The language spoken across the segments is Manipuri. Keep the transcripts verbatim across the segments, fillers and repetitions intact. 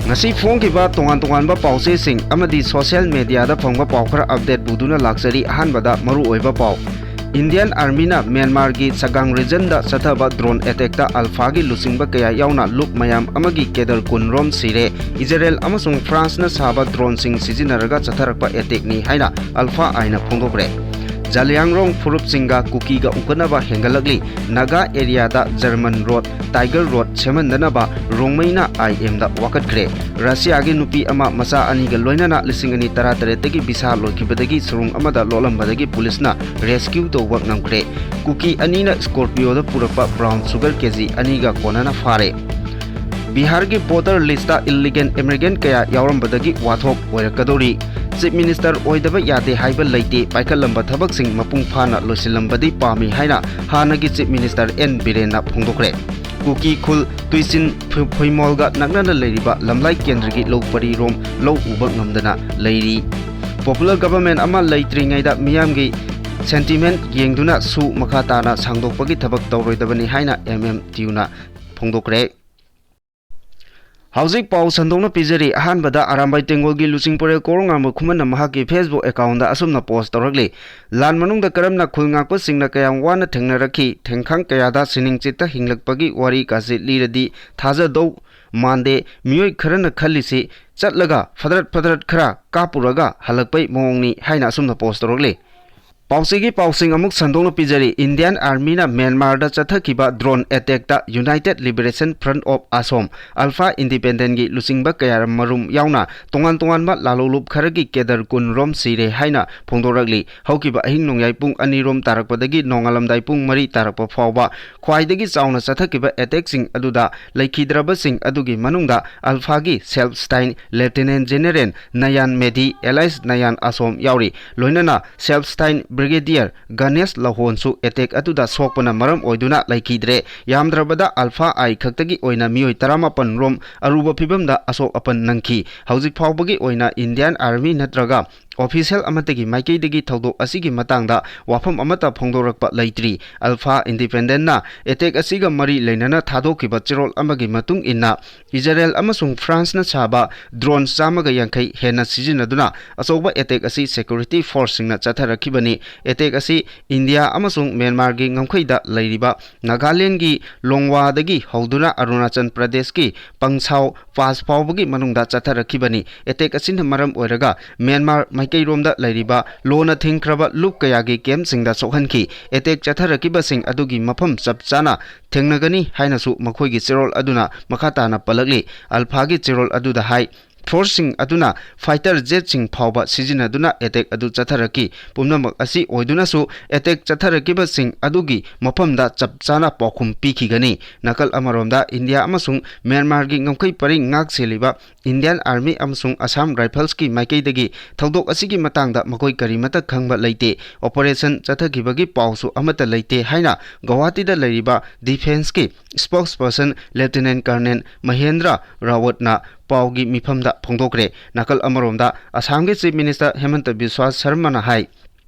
ꯉꯁꯤ ꯐꯣꯡꯈꯤꯕ ꯇꯣꯉꯥꯟ ꯇꯣꯉꯥꯟꯕ ꯄꯥꯎꯆꯦꯁꯤꯡ ꯑꯃꯗꯤ social mediaꯗ ꯐꯪꯕ ꯄꯥꯎ ꯈꯔ update ꯄꯨꯗꯨꯅ ꯂꯥꯛꯆꯔꯤ꯫ ꯑꯍꯥꯟꯕꯗ ꯃꯔꯨ ꯑꯣꯏꯕ ꯄꯥꯎ꯫ Indian Armyꯅ ꯃ꯭ꯌꯥꯟꯃꯥꯔꯒꯤ ꯁꯒꯥꯡ regionꯗ ꯆꯠꯊꯕ drone attackꯇ ULFAꯒꯤ ꯂꯨꯆꯤꯡꯕ ꯀꯌꯥ ꯌꯥꯎꯅ ꯂꯨꯞ ꯃꯌꯥꯝ ꯑꯃꯒꯤ cadre ꯀꯨꯟ ꯔꯣꯝ ꯁꯤꯔꯦ꯫ ꯏꯖꯔꯦꯜ ꯑꯃꯁꯨꯡ ꯐ꯭ꯔꯥꯟꯁꯅ ꯁꯥꯕ droneꯁꯤꯡ ꯁꯤꯖꯤꯟꯅꯔꯒ ꯆꯠꯊꯔꯛꯄ attackꯅꯤ ꯍꯥꯏꯅ ULFA-ꯅ ꯐꯣꯡꯗꯣꯛꯈ꯭ꯔꯦ꯫ ꯖꯥꯂꯤꯌꯥꯡꯔꯣꯡ ꯐꯨꯔꯨꯞꯁꯤꯡꯒ ꯀꯨꯀꯤꯒ ꯎꯅꯕ ꯍꯦꯟꯒꯠꯂꯛꯂꯤ꯫ Naga areaꯗ German road, Tiger Road ꯁꯦꯝꯍꯟꯗꯅꯕ ꯔꯣꯡꯃꯩꯅ IMꯗ ꯋꯥꯀꯠꯈ꯭ꯔꯦ꯫ ꯔꯁꯤꯌꯥꯒꯤ ꯅꯨꯄꯤ ꯑꯃ ꯃꯆꯥ ꯑꯅꯤꯒ ꯂꯣꯏꯅꯅ ꯂꯤꯁꯤꯡ ꯑꯅꯤ ꯇꯔꯥꯇꯔꯦꯠꯇꯒꯤ visa ꯂꯣꯏꯈꯤꯕꯗꯒꯤ ꯁꯨꯔꯨꯡ ꯑꯃꯗ ꯂꯣꯠꯂꯝꯕꯗꯒꯤ ꯄꯨꯂꯤꯁꯅ rescue ꯇꯧꯕ ꯉꯝꯈ꯭ꯔꯦ꯫ ꯀꯨꯀꯤ ꯑꯅꯤꯅ Scorpioꯗ ꯄꯨꯔꯛꯄ brown sugar KG ꯑꯅꯤꯒ ꯀꯣꯟꯅꯅ ꯐꯥꯔꯦ꯫ ꯕꯤꯍꯥꯔꯒꯤ voter listꯇ illegal immigrant ꯀꯌꯥ ꯌꯥꯎꯔꯝꯕꯗꯒꯤ ꯋꯥꯊꯣꯛ ꯑꯣꯏꯔꯛꯀꯗꯧꯔꯤ꯫ Chief Minister ꯑꯣꯏꯗꯕ ꯌꯥꯗꯦ ꯍꯥꯏꯕ ꯂꯩꯇꯦ, ꯄꯥꯏꯈꯠꯂꯝꯕ ꯊꯕꯛꯁꯤꯡ ꯃꯄꯨꯡ ꯐꯥꯅ ꯂꯣꯏꯁꯤꯜꯂꯝꯕꯗꯤ ꯄꯥꯝꯃꯤ ꯍꯥꯏꯅ ꯍꯥꯟꯅꯒꯤ Chief Minister ꯑꯦꯟ ꯕꯤꯔꯦꯟꯅ ꯐꯣꯡꯗꯣꯛꯈ꯭ꯔꯦ꯫ ꯀꯨꯀꯤ ꯈꯨꯜ ꯇꯨꯏꯆꯤꯟ ꯐꯨ-, ꯐꯨꯏꯃꯣꯜꯒ ꯅꯛꯅꯅ ꯂꯩꯔꯤꯕ ꯂꯝꯂꯥꯏ ꯀꯦꯟꯗ꯭ꯔꯒꯤ ꯂꯧ ꯄꯔꯤꯔꯣꯝ ꯂꯧ ꯎꯕ ꯉꯝꯗꯅ ꯂꯩꯔꯤ꯫ Popular government ꯑꯃ ꯂꯩꯇ꯭ꯔꯤꯉꯩꯗ ꯃꯤꯌꯥꯝꯒꯤ sentiment ꯌꯦꯡꯗꯨꯅ ꯁꯨ ꯃꯈꯥ ꯇꯥꯅ ꯁꯥꯡꯗꯣꯛꯄꯒꯤ ꯊꯕꯛ ꯇꯧꯔꯣꯏꯗꯕꯅꯤ ꯍꯥꯏꯅ ꯑꯦꯝ ꯑꯦꯝ ꯇꯤꯌꯨꯅ ꯐꯣꯡꯗꯣꯛꯈ꯭ꯔꯦ꯫ ꯍꯧꯖꯤꯛ ꯄꯥꯎ ꯁꯟꯗꯣꯛꯅ ꯄꯤꯖꯔꯤ꯫ ꯑꯍꯥꯟꯕꯗ ꯑꯔꯥꯝꯕꯥꯏ ꯇꯦꯡꯒꯣꯜꯒꯤ ꯂꯨꯆꯤꯡ ꯄꯔꯦꯜ ꯀꯣꯔꯣꯉꯥꯟꯕ ꯈꯨꯃꯟꯅ ꯃꯍꯥꯛꯀꯤ Facebook accountꯗ ꯑꯁꯨꯝꯅ post ꯇꯧꯔꯛꯂꯤ, "ꯂꯥꯟ ꯃꯅꯨꯡꯗ ꯀꯔꯝꯅ ꯈꯨꯜ ꯉꯥꯛꯄꯁꯤꯡꯅ ꯀꯌꯥꯝ ꯋꯥꯅ ꯊꯦꯡꯅꯔꯛꯈꯤ, ꯊꯦꯡꯈꯥꯡ ꯀꯌꯥꯗ ꯁꯤꯅꯤꯡ ꯆꯤꯠꯇ ꯍꯤꯡꯂꯛꯄꯒꯤ ꯋꯥꯔꯤ ꯀꯥꯁꯤ ꯂꯤꯔꯗꯤ ꯊꯥꯖꯗꯧ ꯃꯥꯟꯗꯦ꯫ ꯃꯤꯑꯣꯏ ꯈꯔꯅ ꯈꯜꯂꯤꯁꯤ ꯆꯠꯂꯒ ꯐꯗꯔꯠ ꯐꯗꯔꯠ ꯈꯔ ꯀꯥꯞꯄꯨꯔꯒ ꯍꯜꯂꯛꯄꯩ ꯃꯑꯣꯡꯅꯤ" ꯍꯥꯏꯅ ꯑꯁꯨꯝꯅ post ꯇꯧꯔꯛꯂꯤ꯫ ꯄꯥꯎꯆꯦꯒꯤ ꯄꯥꯎꯁꯤꯡ ꯑꯃꯨꯛ ꯁꯟꯗꯣꯛꯅ ꯄꯤꯖꯔꯤ꯫ Indian Armyꯅ ꯃ꯭ꯌꯥꯟꯃꯥꯔꯗ ꯆꯠꯊꯈꯤꯕ drone attackꯇ United Liberation Front of Assam, ULFA, independentꯀꯤ ꯂꯨꯆꯤꯡꯕ ꯀꯌꯥ ꯃꯔꯨꯝ ꯌꯥꯎꯅ ꯇꯣꯉꯥꯟ ꯇꯣꯉꯥꯟꯕ ꯂꯥꯂꯣꯡꯂꯨꯞ ꯈꯔꯒꯤ cadre ꯀꯨꯟ ꯔꯣꯝ ꯁꯤꯔꯦ ꯍꯥꯏꯅ ꯐꯣꯡꯗꯣꯔꯛꯂꯤ꯫ ꯍꯧꯈꯤꯕ ꯑꯍꯤꯡ ꯅꯣꯡꯌꯥꯏ ꯄꯨꯡ ꯑꯅꯤ ꯔꯣꯝ ꯇꯥꯔꯛꯄꯗꯒꯤ ꯅꯣꯡꯉꯥꯜꯂꯝꯗꯥꯏ ꯄꯨꯡ ꯃꯔꯤ ꯇꯥꯔꯛꯄ ꯐꯥꯎꯕ ꯈ꯭ꯋꯥꯏꯗꯒꯤ ꯆꯥꯎꯅ ꯆꯠꯊꯈꯤꯕ attackꯁꯤꯡ ꯑꯗꯨꯗ ꯂꯩꯈꯤꯗ꯭ꯔꯕꯁꯤꯡ ꯑꯗꯨꯒꯤ ꯃꯅꯨꯡꯗ ULFAꯒꯤ Self Styled Lieutenant General ꯅꯌꯥꯟ ꯃꯦꯙꯤ alias ꯅꯌꯥꯟ ꯑꯁꯣꯝ ꯌꯥꯎꯔꯤ꯫ ꯂꯣꯏꯅꯅ Self Styled Brigadier Ganesh ꯂꯍꯣꯟꯁꯨ attack ꯑꯗꯨꯗ ꯁꯣꯛꯄꯅ ꯃꯔꯝ ꯑꯣꯏꯗꯨꯅ ꯂꯩꯈꯤꯗ꯭ꯔꯦ꯫ ꯌꯥꯝꯗ꯭ꯔꯕꯗ ULFA-I ꯈꯛꯇꯒꯤ ꯑꯣꯏꯅ ꯃꯤꯑꯣꯏ ꯇꯔꯥꯃꯥꯄꯟ ꯔꯣꯝ ꯑꯔꯨꯕ ꯐꯤꯚꯝꯗ ꯑꯁꯣꯛ ꯑꯄꯟ ꯅꯪꯈꯤ꯫ ꯍꯧꯖꯤꯛ ꯐꯥꯎꯕꯒꯤ ꯑꯣꯏꯅ Indian Army ꯅꯠꯇ꯭ꯔꯒ ꯑꯣꯐꯤꯁꯤꯌꯦꯜ ꯑꯃꯠꯇꯒꯤ ꯃꯥꯏꯀꯩꯗꯒꯤ ꯊꯧꯗꯣꯛ ꯑꯁꯤꯒꯤ ꯃꯇꯥꯡꯗ ꯋꯥꯐꯝ ꯑꯃꯠꯇ ꯐꯣꯡꯗꯣꯔꯛꯄ ꯂꯩꯇ꯭ꯔꯤ꯫ ꯑꯜꯐꯥ ꯏꯟꯗꯤꯄꯦꯟꯗꯦꯟꯠꯅ ꯑꯦꯇꯦꯛ ꯑꯁꯤꯒ ꯃꯔꯤ ꯂꯩꯅꯅ ꯊꯥꯗꯣꯛꯈꯤꯕ ꯆꯦꯔꯣꯜ ꯑꯃꯒꯤ ꯃꯇꯨꯡ ꯏꯟꯅ, ꯏꯖꯔꯦꯜ ꯑꯃꯁꯨꯡ ꯐ꯭ꯔꯥꯟꯁꯅ ꯁꯥꯕ ꯗ꯭ꯔꯣꯟ ꯆꯥꯝꯃꯒ ꯌꯥꯡꯈꯩ ꯍꯦꯟꯅ ꯁꯤꯖꯤꯟꯅꯗꯨꯅ ꯑꯆꯧꯕ ꯑꯦꯇꯦꯛ ꯑꯁꯤ ꯁꯦꯀ꯭ꯌꯨꯔꯤꯇꯤ ꯐꯣꯔꯁꯁꯤꯡꯅ ꯆꯠꯊꯔꯛꯈꯤꯕꯅꯤ꯫ ꯑꯦꯇꯦꯛ ꯑꯁꯤ ꯏꯟꯗꯤꯌꯥ ꯑꯃꯁꯨꯡ ꯃ꯭ꯌꯥꯟꯃꯥꯔꯒꯤ ꯉꯝꯈꯩꯗ ꯂꯩꯔꯤꯕ ꯅꯥꯒꯥꯂꯦꯟꯗꯒꯤ ꯂꯣꯡꯋꯥꯗꯒꯤ ꯍꯧꯗꯨꯅ ꯑꯔꯨꯅꯥꯆꯜ ꯄ꯭ꯔꯗꯦꯁꯀꯤ ꯄꯪꯁꯥꯎ ꯄꯥꯁ ꯐꯥꯎꯕꯒꯤ ꯃꯅꯨꯡꯗ ꯆꯠꯊꯔꯛꯈꯤꯕꯅꯤ꯫ ꯑꯦꯇꯦꯛ ꯑꯁꯤꯅ ꯃꯔꯝ ꯑꯣꯏꯔꯒ ꯃ꯭ꯌꯥꯟꯃꯥꯔ ꯃꯥꯏꯀꯩꯔꯣꯝꯗ ꯂꯩꯔꯤꯕ ꯂꯣꯅ ꯊꯤꯡꯈ꯭ꯔꯕ ꯂꯨꯞ ꯀꯌꯥꯒꯤ ꯀꯦꯝꯞꯁꯤꯡꯗ ꯁꯣꯛꯍꯟꯈꯤ꯫ ꯑꯦꯇꯦꯛ ꯆꯠꯊꯔꯛꯈꯤꯕꯁꯤꯡ ꯑꯗꯨꯒꯤ ꯃꯐꯝ ꯆꯞ ꯆꯥꯅ ꯊꯦꯡꯅꯒꯅꯤ ꯍꯥꯏꯅꯁꯨ ꯃꯈꯣꯏꯒꯤ ꯆꯦꯔꯣꯜ ꯑꯗꯨꯅ ꯃꯈꯥ ꯇꯥꯅ ꯄꯜꯂꯛꯂꯤ꯫ ꯑꯜꯐꯥꯒꯤ ꯆꯦꯔꯣꯜ ꯑꯗꯨꯗ ꯍꯥꯏ, ꯐꯣꯔꯁꯁꯤꯡ ꯑꯗꯨꯅ ꯐꯥꯏꯇꯔ ꯖꯦꯠꯁꯤꯡ ꯐꯥꯎꯕ ꯁꯤꯖꯤꯟꯅꯗꯨꯅ ꯑꯦꯇꯦꯛ ꯑꯗꯨ ꯆꯠꯊꯔꯛꯈꯤ꯫ ꯄꯨꯝꯅꯃꯛ ꯑꯁꯤ ꯑꯣꯏꯗꯨꯅꯁꯨ, ꯑꯦꯇꯦꯛ ꯆꯠꯊꯔꯛꯈꯤꯕꯁꯤꯡ ꯑꯗꯨꯒꯤ ꯃꯐꯝꯗ ꯆꯞ ꯆꯥꯅ ꯄꯥꯎꯈꯨꯝ ꯄꯤꯈꯤꯒꯅꯤ꯫ ꯅꯥꯀꯜ ꯑꯃꯔꯣꯝꯗ, ꯏꯟꯗꯤꯌꯥ ꯑꯃꯁꯨꯡ ꯃ꯭ꯌꯥꯟꯃꯥꯔꯒꯤ ꯉꯝꯈꯩ ꯄꯔꯤꯡ ꯉꯥꯛ ꯁꯦꯜꯂꯤꯕ ꯏꯟꯗꯤꯌꯥꯟ ꯑꯥꯔꯃꯤ ꯑꯃꯁꯨꯡ ꯑꯁꯥꯝ ꯔꯥꯏꯐꯜꯁꯀꯤ ꯃꯥꯏꯀꯩꯗꯒꯤ ꯊꯧꯗꯣꯛ ꯑꯁꯤꯒꯤ ꯃꯇꯥꯡꯗ ꯃꯈꯣꯏ ꯀꯔꯤꯃꯠꯇ ꯈꯪꯕ ꯂꯩꯇꯦ꯫ ꯑꯣꯄꯔꯦꯁꯟ ꯆꯠꯊꯈꯤꯕꯒꯤ ꯄꯥꯎꯁꯨ ꯑꯃꯠꯇ ꯂꯩꯇꯦ ꯍꯥꯏꯅ ꯒꯧꯍꯥꯇꯤꯗ ꯂꯩꯔꯤꯕ ꯗꯤꯐꯦꯟꯁꯀꯤ ꯁ꯭ꯄꯣꯛꯁꯄꯔꯁꯟ ꯂꯦꯐꯇꯤꯅꯦꯟꯠ ꯀꯔꯅꯦꯜ ꯃꯍꯦꯟꯗ꯭ꯔ ꯔꯥꯋꯠꯅ ꯄꯥꯎꯒꯤ ꯃꯤꯐꯝꯗ ꯐꯣꯡꯗꯣꯛꯈ꯭ꯔꯦ꯫ ꯅꯥꯀꯜ ꯑꯃꯔꯣꯝꯗ, ꯑꯁꯥꯝꯒꯤ ꯆꯤꯐ ꯃꯤꯅꯤꯁꯇꯔ ꯍꯦꯃꯟꯇ ꯕꯤꯁ꯭ꯋꯥ ꯁꯔꯃꯅ ꯍꯥꯏ,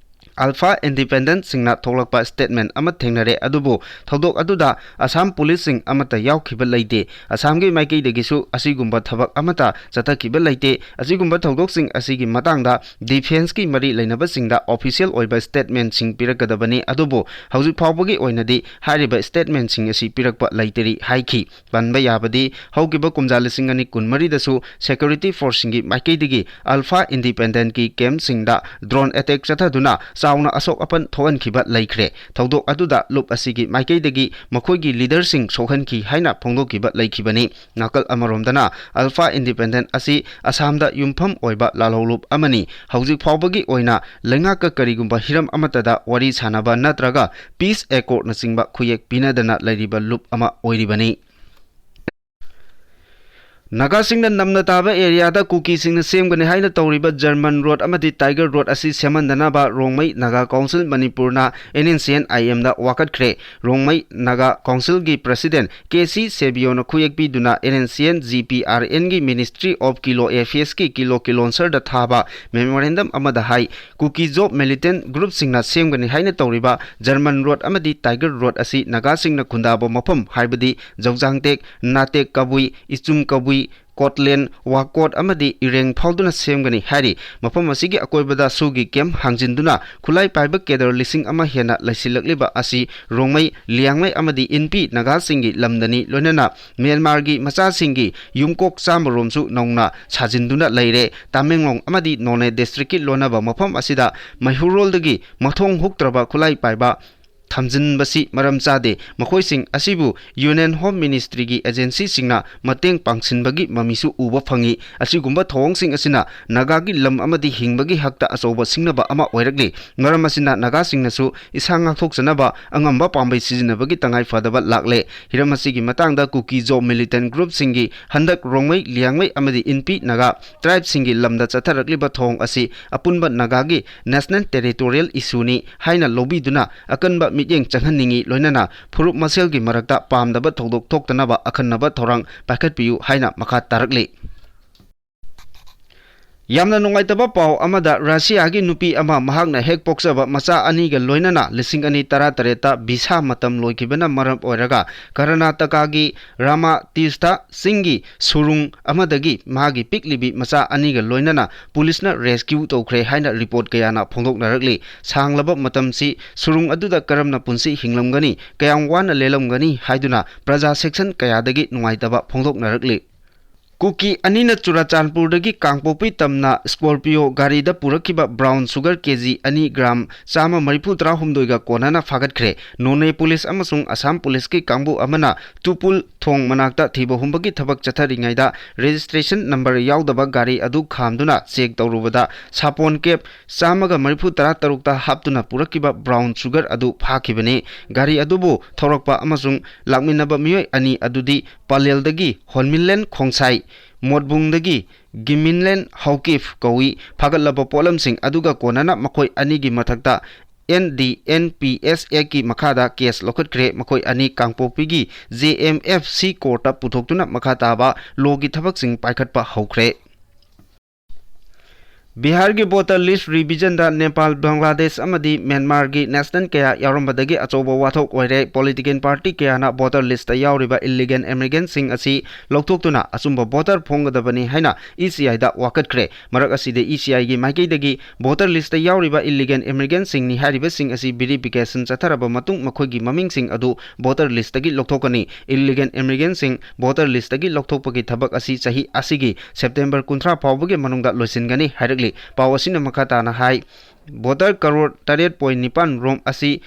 ꯑꯜꯐꯥ ꯏꯟꯗꯤꯄꯦꯟꯗꯦꯟꯠꯁꯤꯡꯅ ꯊꯣꯛꯂꯛꯄ ꯁ꯭ꯇꯦꯠꯃꯦꯟꯠ ꯑꯃ ꯊꯦꯡꯅꯔꯦ, ꯑꯗꯨꯕꯨ ꯊꯧꯗꯣꯛ ꯑꯗꯨꯗ ꯑꯁꯥꯝ ꯄꯨꯂꯤꯁꯁꯤꯡ ꯑꯃꯠꯇ ꯌꯥꯎꯈꯤꯕ ꯂꯩꯇꯦ꯫ ꯑꯁꯥꯝꯒꯤ ꯃꯥꯏꯀꯩꯗꯒꯤꯁꯨ ꯑꯁꯤꯒꯨꯝꯕ ꯊꯕꯛ ꯑꯃꯠꯇ ꯆꯠꯊꯈꯤꯕ ꯂꯩꯇꯦ꯫ ꯑꯁꯤꯒꯨꯝꯕ ꯊꯧꯗꯣꯛꯁꯤꯡ ꯑꯁꯤꯒꯤ ꯃꯇꯥꯡꯗ ꯗꯤꯐꯦꯟꯁꯀꯤ ꯃꯔꯤ ꯂꯩꯅꯕꯁꯤꯡꯗ ꯑꯣꯐꯤꯁꯤꯌꯦꯜ ꯑꯣꯏꯕ ꯁ꯭ꯇꯦꯠꯃꯦꯟꯠꯁꯤꯡ ꯄꯤꯔꯛꯀꯗꯕꯅꯤ, ꯑꯗꯨꯕꯨ ꯍꯧꯖꯤꯛ ꯐꯥꯎꯕꯒꯤ ꯑꯣꯏꯅꯗꯤ ꯍꯥꯏꯔꯤꯕ ꯁ꯭ꯇꯦꯠꯃꯦꯟꯠꯁꯤꯡ ꯑꯁꯤ ꯄꯤꯔꯛꯄ ꯂꯩꯇꯔꯤ ꯍꯥꯏꯈꯤ꯫ ꯄꯟꯕ ꯌꯥꯕꯗꯤ, ꯍꯧꯈꯤꯕ ꯀꯨꯝꯖꯥ ꯂꯤꯁꯤꯡ ꯑꯅꯤ ꯀꯨꯟꯃꯔꯤꯗꯁꯨ ꯁꯦꯀ꯭ꯌꯨꯔꯤꯇꯤ ꯐꯣꯔꯁꯁꯤꯡꯒꯤ ꯃꯥꯏꯀꯩꯗꯒꯤ ꯑꯜꯐꯥ ꯏꯟꯗꯤꯄꯦꯟꯗꯦꯟꯠꯀꯤ ꯀꯦꯝꯞꯁꯤꯡꯗ ꯗ꯭ꯔꯣꯟ ꯑꯦꯇꯦꯛ ꯆꯠꯊꯗꯨꯅ ꯆꯥꯎꯅ ꯑꯁꯣꯛ ꯑꯄꯟ ꯊꯣꯛꯍꯟꯈꯤꯕ ꯂꯩꯈ꯭ꯔꯦ꯫ ꯊꯧꯗꯣꯛ ꯑꯗꯨꯗ ꯂꯨꯞ ꯑꯁꯤꯒꯤ ꯃꯥꯏꯀꯩꯗꯒꯤ ꯃꯈꯣꯏꯒꯤ ꯂꯤꯗꯔꯁꯤꯡ ꯁꯣꯛꯍꯟꯈꯤ ꯍꯥꯏꯅ ꯐꯣꯡꯗꯣꯛꯈꯤꯕ ꯂꯩꯈꯤꯕꯅꯤ꯫ ꯅꯥꯀꯜ ꯑꯃꯔꯣꯝꯗꯅ, ꯑꯜꯐꯥ ꯏꯟꯗꯤꯄꯦꯟꯗꯦꯟꯠ ꯑꯁꯤ ꯑꯁꯥꯝꯗ ꯌꯨꯝꯐꯝ ꯑꯣꯏꯕ ꯂꯥꯜꯍꯧꯂꯨꯞ ꯑꯃꯅꯤ꯫ ꯍꯧꯖꯤꯛ ꯐꯥꯎꯕꯒꯤ ꯑꯣꯏꯅ ꯂꯩꯉꯥꯛꯀ ꯀꯔꯤꯒꯨꯝꯕ ꯍꯤꯔꯝ ꯑꯃꯠꯇꯗ ꯋꯥꯔꯤ ꯁꯥꯅꯕ ꯅꯠꯇ꯭ꯔꯒ ꯄꯤꯁ ꯑꯦꯀꯣꯔꯗꯅꯆꯤꯡꯕ ꯈꯨꯌꯦꯛ ꯄꯤꯅꯗꯅ ꯂꯩꯔꯤꯕ ꯂꯨꯞ ꯑꯃ ꯑꯣꯏꯔꯤꯕꯅꯤ꯫ ꯅꯥꯒꯥꯁꯤꯡꯅ ꯅꯝꯅ ꯇꯥꯕ ꯑꯦꯔꯤꯌꯥꯗ ꯀꯨꯀꯤꯁꯤꯡꯅ ꯁꯦꯝꯒꯅꯤ ꯍꯥꯏꯅ ꯇꯧꯔꯤꯕ ꯖꯔꯃꯟ ꯔꯣꯗ ꯑꯃꯗꯤ ꯇꯥꯏꯒꯔ ꯔꯣꯗ ꯑꯁꯤ ꯁꯦꯝꯍꯟꯗꯅꯕ ꯔꯣꯡꯃꯩ ꯅꯥꯒꯥ ꯀꯥꯎꯟꯁꯤꯜ ꯃꯅꯤꯄꯨꯔꯅ ꯑꯦꯟ ꯑꯦꯟ ꯁꯤ ꯑꯦꯟ ꯑꯥꯏ ꯑꯦꯝꯗ ꯋꯥꯀꯠꯈ꯭ꯔꯦ꯫ ꯔꯣꯡꯃꯩ ꯅꯥꯒꯥ ꯀꯥꯎꯟꯁꯤꯜꯒꯤ ꯄ꯭ꯔꯁꯤꯗꯦꯟ ꯀꯦ ꯁꯤ ꯁꯦꯕꯤꯌꯣꯅ ꯈꯨꯌꯦꯛ ꯄꯤꯗꯨꯅ N N C N G P R ꯑꯦꯟꯒꯤ ꯃꯤꯅꯤꯁꯇ꯭ꯔꯤ ꯑꯣꯐ ꯀꯤꯂꯣ ꯑꯦꯐꯤꯌꯔꯁꯀꯤ ꯀꯤꯂꯣ ꯀꯤꯂꯣꯟꯁꯔꯗ ꯊꯥꯕ ꯃꯦꯃꯣꯔꯦꯟꯗꯝ ꯑꯃꯗ ꯍꯥꯏ, ꯀꯨꯀꯤ ꯖꯣꯕ ꯃꯤꯂꯤꯇꯦꯟ ꯒ꯭ꯔꯨꯞꯁꯤꯡꯅ ꯁꯦꯝꯒꯅꯤ ꯍꯥꯏꯅ ꯇꯧꯔꯤꯕ ꯖꯔꯃꯟ ꯔꯣꯗ ꯑꯃꯗꯤ ꯇꯥꯏꯒꯔ ꯔꯣꯗ ꯑꯁꯤ ꯅꯥꯒꯥꯁꯤꯡꯅ ꯈꯨꯟꯗꯥꯕ ꯃꯐꯝ, ꯍꯥꯏꯕꯗꯤ ꯖꯧꯖꯥꯡꯇꯦꯛ, ꯅꯥꯇꯦꯛ ꯀꯕꯨꯏ, ꯏꯆꯨꯝ ꯀꯕꯨꯏ, ꯀꯣꯠꯂꯦꯟ, ꯋꯥꯀꯣꯠ ꯑꯃꯗꯤ ꯏꯔꯦꯡ ꯐꯥꯎꯗꯨꯅ ꯁꯦꯝꯒꯅꯤ ꯍꯥꯏꯔꯤ꯫ ꯃꯐꯝ ꯑꯁꯤꯒꯤ ꯑꯀꯣꯏꯕꯗ ꯁꯨꯒꯤ ꯀꯦꯝꯞ ꯍꯥꯡꯖꯤꯟꯗꯨꯅ ꯈꯨꯠꯂꯥꯏ ꯄꯥꯏꯕ ꯀꯦꯗꯔ ꯂꯤꯁꯤꯡ ꯑꯃ ꯍꯦꯟꯅ ꯂꯩꯁꯤꯜꯂꯛꯂꯤꯕ ꯑꯁꯤ ꯔꯣꯡꯃꯩ, ꯂꯤꯌꯥꯡꯃꯩ ꯑꯃꯗꯤ ꯏꯟꯄꯤ ꯅꯥꯒꯥꯁꯤꯡꯒꯤ ꯂꯝꯗꯅꯤ, ꯂꯣꯏꯅꯅ ꯃ꯭ꯌꯥꯟꯃꯥꯔꯒꯤ ꯃꯆꯥꯁꯤꯡꯒꯤ ꯌꯨꯝꯀꯣꯛ ꯆꯥꯝꯃ ꯔꯣꯝꯁꯨ ꯅꯧꯅ ꯁꯥꯖꯤꯟꯗꯨꯅ ꯂꯩꯔꯦ꯫ ꯇꯥꯃꯦꯡꯂꯣꯡ ꯑꯃꯗꯤ ꯅꯣꯅꯦ ꯗꯤꯁꯇ꯭ꯔꯤꯛꯀꯤ ꯂꯣꯟꯅꯕ ꯃꯐꯝ ꯑꯁꯤꯗ ꯃꯩꯍꯧꯔꯣꯜꯗꯒꯤ ꯃꯊꯣꯡ ꯍꯨꯛꯇ꯭ꯔꯕ ꯈꯨꯠꯂꯥꯏ ꯄꯥꯏꯕ ꯊꯝꯖꯤꯟꯕꯁꯤ ꯃꯔꯝ ꯆꯥꯗꯦ꯫ ꯃꯈꯣꯏꯁꯤꯡ ꯑꯁꯤꯕꯨ ꯌꯨꯅꯤꯌꯟ ꯍꯣꯝ ꯃꯤꯅꯤꯁꯇ꯭ꯔꯤꯒꯤ ꯑꯦꯖꯦꯟꯁꯤꯁꯤꯡꯅ ꯃꯇꯦꯡ ꯄꯥꯡꯁꯤꯟꯕꯒꯤ ꯃꯃꯤꯁꯨ ꯎꯕ ꯐꯪꯏ꯫ ꯑꯁꯤꯒꯨꯝꯕ ꯊꯧꯑꯣꯡꯁꯤꯡ ꯑꯁꯤꯅ ꯅꯥꯒꯥꯒꯤ ꯂꯝ ꯑꯃꯗꯤ ꯍꯤꯡꯕꯒꯤ ꯍꯛꯇ ꯑꯆꯧꯕ ꯁꯤꯡꯅꯕ ꯑꯃ ꯑꯣꯏꯔꯛꯂꯤ꯫ ꯃꯔꯝ ꯑꯁꯤꯅ ꯅꯥꯒꯥꯁꯤꯡꯅꯁꯨ ꯏꯁꯥ ꯉꯥꯛꯊꯣꯛꯆꯅꯕ ꯑꯉꯝꯕ ꯄꯥꯝꯕꯩ ꯁꯤꯖꯤꯟꯅꯕꯒꯤ ꯇꯉꯥꯏ ꯐꯗꯕ ꯂꯥꯛꯂꯦ꯫ ꯍꯤꯔꯝ ꯑꯁꯤꯒꯤ ꯃꯇꯥꯡꯗ ꯀꯨꯀꯤ ꯖꯣꯕ ꯃꯤꯂꯤꯇꯦꯟ ꯒ꯭ꯔꯨꯞꯁꯤꯡꯒꯤ ꯍꯟꯗꯛ ꯔꯣꯡꯃꯩ, ꯂꯤꯌꯥꯡꯃꯩ ꯑꯃꯗꯤ ꯏꯟꯄꯤ ꯅꯥꯒꯥ ꯇ꯭ꯔꯥꯏꯕꯁꯤꯡꯒꯤ ꯂꯝꯗ ꯆꯠꯊꯔꯛꯂꯤꯕ ꯊꯧꯑꯣꯡ ꯑꯁꯤ ꯑꯄꯨꯟꯕ ꯅꯥꯒꯥꯒꯤ ꯅꯦꯁꯅꯦꯜ ꯇꯦꯔꯤꯇꯣꯔꯤꯌꯦꯜ ꯏꯁꯨꯅꯤ ꯍꯥꯏꯅ ꯂꯧꯕꯤꯗꯨꯅ ꯑꯀꯟꯕ ꯃꯤꯠꯌꯦꯡ ꯆꯪꯍꯟꯅꯤꯡꯏ, ꯂꯣꯏꯅꯅ ꯐꯨꯔꯨꯞ ꯃꯁꯦꯜꯒꯤ ꯃꯔꯛꯇ ꯄꯥꯝꯗꯕ ꯊꯧꯗꯣꯛ ꯊꯣꯛꯇꯅꯕ ꯑꯈꯟꯅꯕ ꯊꯧꯔꯥꯡ ꯄꯥꯏꯈꯠꯄꯤꯌꯨ ꯍꯥꯏꯅ ꯃꯈꯥ ꯇꯥꯔꯛꯂꯤ꯫ ꯌꯥꯝꯅ ꯅꯨꯡꯉꯥꯏꯇꯕ ꯄꯥꯎ ꯑꯃꯗ, ꯔꯁꯤꯌꯥꯒꯤ ꯅꯨꯄꯤ ꯑꯃ ꯃꯍꯥꯛꯅ ꯍꯦꯛ ꯄꯣꯛꯆꯕ ꯃꯆꯥ ꯑꯅꯤꯒ ꯂꯣꯏꯅꯅ ꯂꯤꯁꯤꯡ ꯑꯅꯤ ꯇꯔꯥꯇꯔꯦꯠꯇ ꯚꯤꯁꯥ ꯃꯇꯝ ꯂꯣꯏꯈꯤꯕꯅ ꯃꯔꯝ ꯑꯣꯏꯔꯒ ꯀꯔꯅꯥꯇꯀꯥꯒꯤ ꯔꯥꯃꯥ ꯇꯤꯔꯊ ꯆꯤꯡꯒꯤ ꯁꯨꯔꯨꯡ ꯑꯃꯗꯒꯤ ꯃꯥꯒꯤ ꯄꯤꯛꯂꯤꯕꯤ ꯃꯆꯥ ꯑꯅꯤꯒ ꯂꯣꯏꯅꯅ ꯄꯨꯂꯤꯁꯅ ꯔꯦꯁꯀ꯭ꯌꯨ ꯇꯧꯈ꯭ꯔꯦ ꯍꯥꯏꯅ ꯔꯤꯄꯣꯔꯠ ꯀꯌꯥꯅ ꯐꯣꯡꯗꯣꯛꯅꯔꯛꯂꯤ꯫ ꯁꯥꯡꯂꯕ ꯃꯇꯝꯁꯤ ꯁꯨꯔꯨꯡ ꯑꯗꯨꯗ ꯀꯔꯝꯅ ꯄꯨꯟꯁꯤ ꯍꯤꯡꯂꯝꯒꯅꯤ, ꯀꯌꯥꯝ ꯋꯥꯅ ꯂꯦꯜꯂꯝꯒꯅꯤ ꯍꯥꯏꯗꯨꯅ ꯄ꯭ꯔꯖꯥ ꯁꯦꯛꯁꯟ ꯀꯌꯥꯗꯒꯤ ꯅꯨꯡꯉꯥꯏꯇꯕ ꯐꯣꯡꯗꯣꯛꯅꯔꯛꯂꯤ꯫ ꯀꯨꯀꯤ ꯑꯅꯤꯅ ꯆꯨꯔꯥꯆꯥꯟꯄꯨꯔꯗꯒꯤ ꯀꯥꯡꯄꯣꯛꯄꯤ ꯇꯝꯅ ꯁ꯭ꯀꯣꯔꯄꯤꯌꯣ ꯒꯥꯔꯤꯗ ꯄꯨꯔꯛꯈꯤꯕ ꯕ꯭ꯔꯥꯎꯟ ꯁꯨꯒꯔ ꯀꯦꯖꯤ ꯑꯅꯤ ꯒ꯭ꯔꯥꯝ ꯆꯥꯝꯃ ꯃꯔꯤꯐꯨ ꯇꯔꯥꯍꯨꯝꯗꯣꯏꯒ ꯀꯣꯟꯅꯅ ꯐꯥꯒꯠꯈ꯭ꯔꯦ꯫ ꯅꯣꯅꯦ ꯄꯨꯂꯤꯁ ꯑꯃꯁꯨꯡ ꯑꯁꯥꯝ ꯄꯨꯂꯤꯁꯀꯤ ꯀꯥꯡꯕꯨ ꯑꯃꯅ ꯇꯨꯄꯨꯜ ꯊꯣꯡ ꯃꯅꯥꯛꯇ ꯊꯤꯕ ꯍꯨꯝꯕꯒꯤ ꯊꯕꯛ ꯆꯠꯊꯔꯤꯉꯩꯗ registration number ꯌꯥꯎꯗꯕ ꯒꯥꯔꯤ ꯑꯗꯨ ꯈꯥꯝꯗꯨꯅ check ꯇꯧꯔꯨꯕꯗ ꯁꯥꯄꯣꯟ cab ꯆꯥꯝꯃꯒ ꯃꯔꯤꯐꯨ ꯇꯔꯥ ꯇꯔꯨꯛꯇ ꯍꯥꯞꯇꯨꯅ ꯄꯨꯔꯛꯈꯤꯕ brown sugar ꯑꯗꯨ ꯐꯥꯈꯤꯕꯅꯤ꯫ ꯒꯥꯔꯤ ꯑꯗꯨꯕꯨ ꯊꯧꯔꯛꯄ ꯑꯃꯁꯨꯡ ꯂꯥꯛꯃꯤꯟꯅꯕ ꯃꯤꯑꯣꯏ ꯑꯅꯤ ꯑꯗꯨꯗꯤ ꯄꯂꯦꯜꯗꯒꯤ ꯍꯣꯟꯃꯤꯟꯂꯦꯟ ꯈꯣꯡꯁꯥꯏ, ꯃꯣꯠꯕꯨꯡꯗꯒꯤ ꯒꯤꯃꯤꯟꯂꯦꯟ ꯍꯧꯀꯤꯐ ꯀꯧꯏ꯫ ꯐꯥꯒꯠꯂꯕ ꯄꯣꯠꯂꯝꯁꯤꯡ ꯑꯗꯨꯒ ꯀꯣꯟꯅꯅ ꯃꯈꯣꯏ ꯑꯅꯤꯒꯤ ꯃꯊꯛꯇ N D N P S Act ꯀꯤ ꯃꯈꯥꯗ case ꯂꯧꯈꯠꯈ꯭ꯔꯦ꯫ ꯃꯈꯣꯏ ꯑꯅꯤ ꯀꯥꯡꯄꯣꯛꯄꯤꯒꯤ J M F C court ꯇ ꯄꯨꯊꯣꯛꯇꯨꯅ ꯃꯈꯥ ꯇꯥꯕ law ꯒꯤ ꯊꯕꯛꯁꯤꯡ ꯄꯥꯏꯈꯠꯄ ꯍꯧꯈ꯭ꯔꯦ꯫ ꯕꯤꯍꯥꯔꯒꯤ voter list revision ꯗ ꯅꯦꯄꯥꯜ, ꯕꯪꯒ꯭ꯂꯥꯗꯦꯁ ꯑꯃꯗꯤ ꯃ꯭ꯌꯥꯟꯃꯥꯔꯒꯤ national ꯀꯌꯥ ꯌꯥꯎꯔꯝꯕꯗꯒꯤ ꯑꯆꯧꯕ ꯋꯥꯊꯣꯛ ꯑꯣꯏꯔꯦ꯫ Political party ꯀꯌꯥꯅ voter list ꯇ ꯌꯥꯎꯔꯤꯕ illegal immigrant ꯁꯤꯡ ꯑꯁꯤ ꯂꯧꯊꯣꯛꯇꯨꯅ ꯑꯆꯨꯝꯕ voter ꯐꯣꯡꯒꯗꯕꯅꯤ ꯍꯥꯏꯅ E C I ꯗ ꯋꯥꯀꯠꯈ꯭ꯔꯦ꯫ ꯃꯔꯛ ꯑꯁꯤꯗ E C I ꯒꯤ ꯃꯥꯏꯀꯩꯗꯒꯤ voter list ꯇ ꯌꯥꯎꯔꯤꯕ illegal immigrant ꯁꯤꯡꯅꯤ ꯍꯥꯏꯔꯤꯕꯁꯤꯡ ꯑꯁꯤ verification ꯆꯠꯊꯔꯕ ꯃꯇꯨꯡ ꯃꯈꯣꯏꯒꯤ ꯃꯃꯤꯡꯁꯤꯡ ꯑꯗꯨ voter list ꯇꯒꯤ ꯂꯧꯊꯣꯛꯀꯅꯤ꯫ Illegal immigrant ꯁꯤꯡ voter list ꯇꯒꯤ ꯂꯧꯊꯣꯛꯄꯒꯤ ꯊꯕꯛ ꯑꯁꯤ ꯆꯍꯤ ꯑꯁꯤꯒꯤ September ꯀꯨꯟꯊ꯭ꯔꯥ ꯐꯥꯎꯕꯒꯤ ꯃꯅꯨꯡꯗ ꯂꯣꯏꯁꯤꯟꯒꯅꯤ ꯍꯥꯏꯔꯛꯂꯤ꯫ ꯄꯥꯎ ꯑꯁꯤꯅ ꯃꯈꯥ ꯇꯥꯅ ꯍꯥꯏ, voter ꯀꯔꯣꯔ ꯇꯔꯦꯠ ꯄꯣꯏꯟ ꯅꯤꯄꯥꯟ ꯔꯣꯝ ꯑꯁꯤ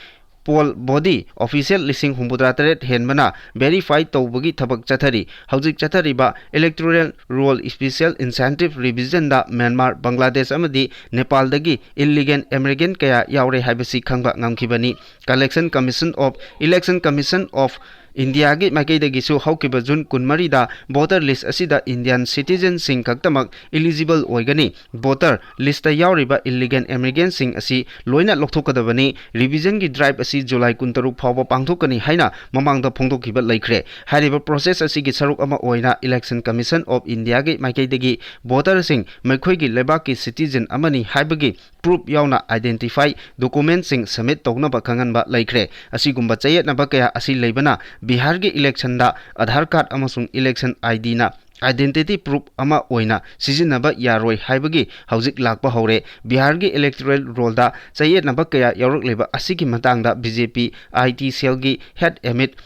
poll body official ꯂꯤꯁꯤꯡ ꯍꯨꯝꯐꯨꯇꯔꯥ ꯇꯔꯦꯠ ꯍꯦꯟꯕꯅ verify ꯇꯧꯕꯒꯤ ꯊꯕꯛ ꯆꯠꯊꯔꯤ꯫ ꯍꯧꯖꯤꯛ ꯆꯠꯊꯔꯤꯕ electoral roll special intensive revision ꯗ ꯃ꯭ꯌꯥꯟꯃꯥꯔ, ꯕꯪꯒ꯭ꯂꯥꯗꯦꯁ ꯑꯃꯗꯤ ꯅꯦꯄꯥꯜꯗꯒꯤ illegal immigrant ꯀꯌꯥ ꯌꯥꯎꯔꯦ ꯍꯥꯏꯕꯁꯤ ꯈꯪꯕ ꯉꯝꯈꯤꯕꯅꯤ꯫ Collection Commission of, Election Commission of India ꯒꯤ ꯃꯥꯏꯀꯩꯗꯒꯤꯁꯨ ꯍꯧꯈꯤꯕ ꯖꯨꯟ ꯀꯨꯟꯃꯔꯤꯗ voter list ꯑꯁꯤꯗ Indian citizen ꯁꯤꯡ ꯈꯛꯇꯃꯛ eligible ꯑꯣꯏꯒꯅꯤ꯫ Voter list ꯇ ꯌꯥꯎꯔꯤꯕ illegal immigrant ꯁꯤꯡ ꯑꯁꯤ ꯂꯣꯏꯅ ꯂꯧꯊꯣꯛꯀꯗꯕꯅꯤ꯫ Revision ꯒꯤ drive ꯑꯁꯤ July ꯀꯨꯟꯇꯔꯨꯛ ꯐꯥꯎꯕ ꯄꯥꯡꯊꯣꯛꯀꯅꯤ ꯍꯥꯏꯅ ꯃꯃꯥꯡꯗ ꯐꯣꯡꯗꯣꯛꯈꯤꯕ ꯂꯩꯈ꯭ꯔꯦ꯫ ꯍꯥꯏꯔꯤꯕ process ꯑꯁꯤꯒꯤ ꯁꯔꯨꯛ ꯑꯃ ꯑꯣꯏꯅ Election Commission of India ꯒꯤ ꯃꯥꯏꯀꯩꯗꯒꯤ voter ꯁꯤꯡ ꯃꯈꯣꯏꯒꯤ ꯂꯩꯕꯥꯛꯀꯤ citizen ꯑꯃꯅꯤ ꯍꯥꯏꯕꯒꯤ proof ꯌꯥꯎꯅ identify document ꯁꯤꯡ submit ꯇꯧꯅꯕ ꯈꯪꯍꯟꯕ ꯂꯩꯈ꯭ꯔꯦ꯫ ꯑꯁꯤꯒꯨꯝꯕ ꯆꯌꯦꯠꯅꯕ ꯀꯌꯥ ꯑꯁꯤ ꯂꯩꯕꯅ ꯕꯤꯍꯥꯔꯒꯤ election ꯗ Aadhaar card ꯑꯃꯁꯨꯡ election I D ꯅ identity proof ꯑꯃ ꯑꯣꯏꯅ ꯁꯤꯖꯤꯟꯅꯕ ꯌꯥꯔꯣꯏ ꯍꯥꯏꯕꯒꯤ ꯍꯧꯖꯤꯛ ꯂꯥꯛꯄ ꯍꯧꯔꯦ꯫ ꯕꯤꯍꯥꯔꯒꯤ electoral roll ꯗ ꯆꯌꯦꯠꯅꯕ ꯀꯌꯥ ꯌꯥꯎꯔꯛꯂꯤꯕ ꯑꯁꯤꯒꯤ ꯃꯇꯥꯡꯗ B J P I T cell ꯒꯤ head Amit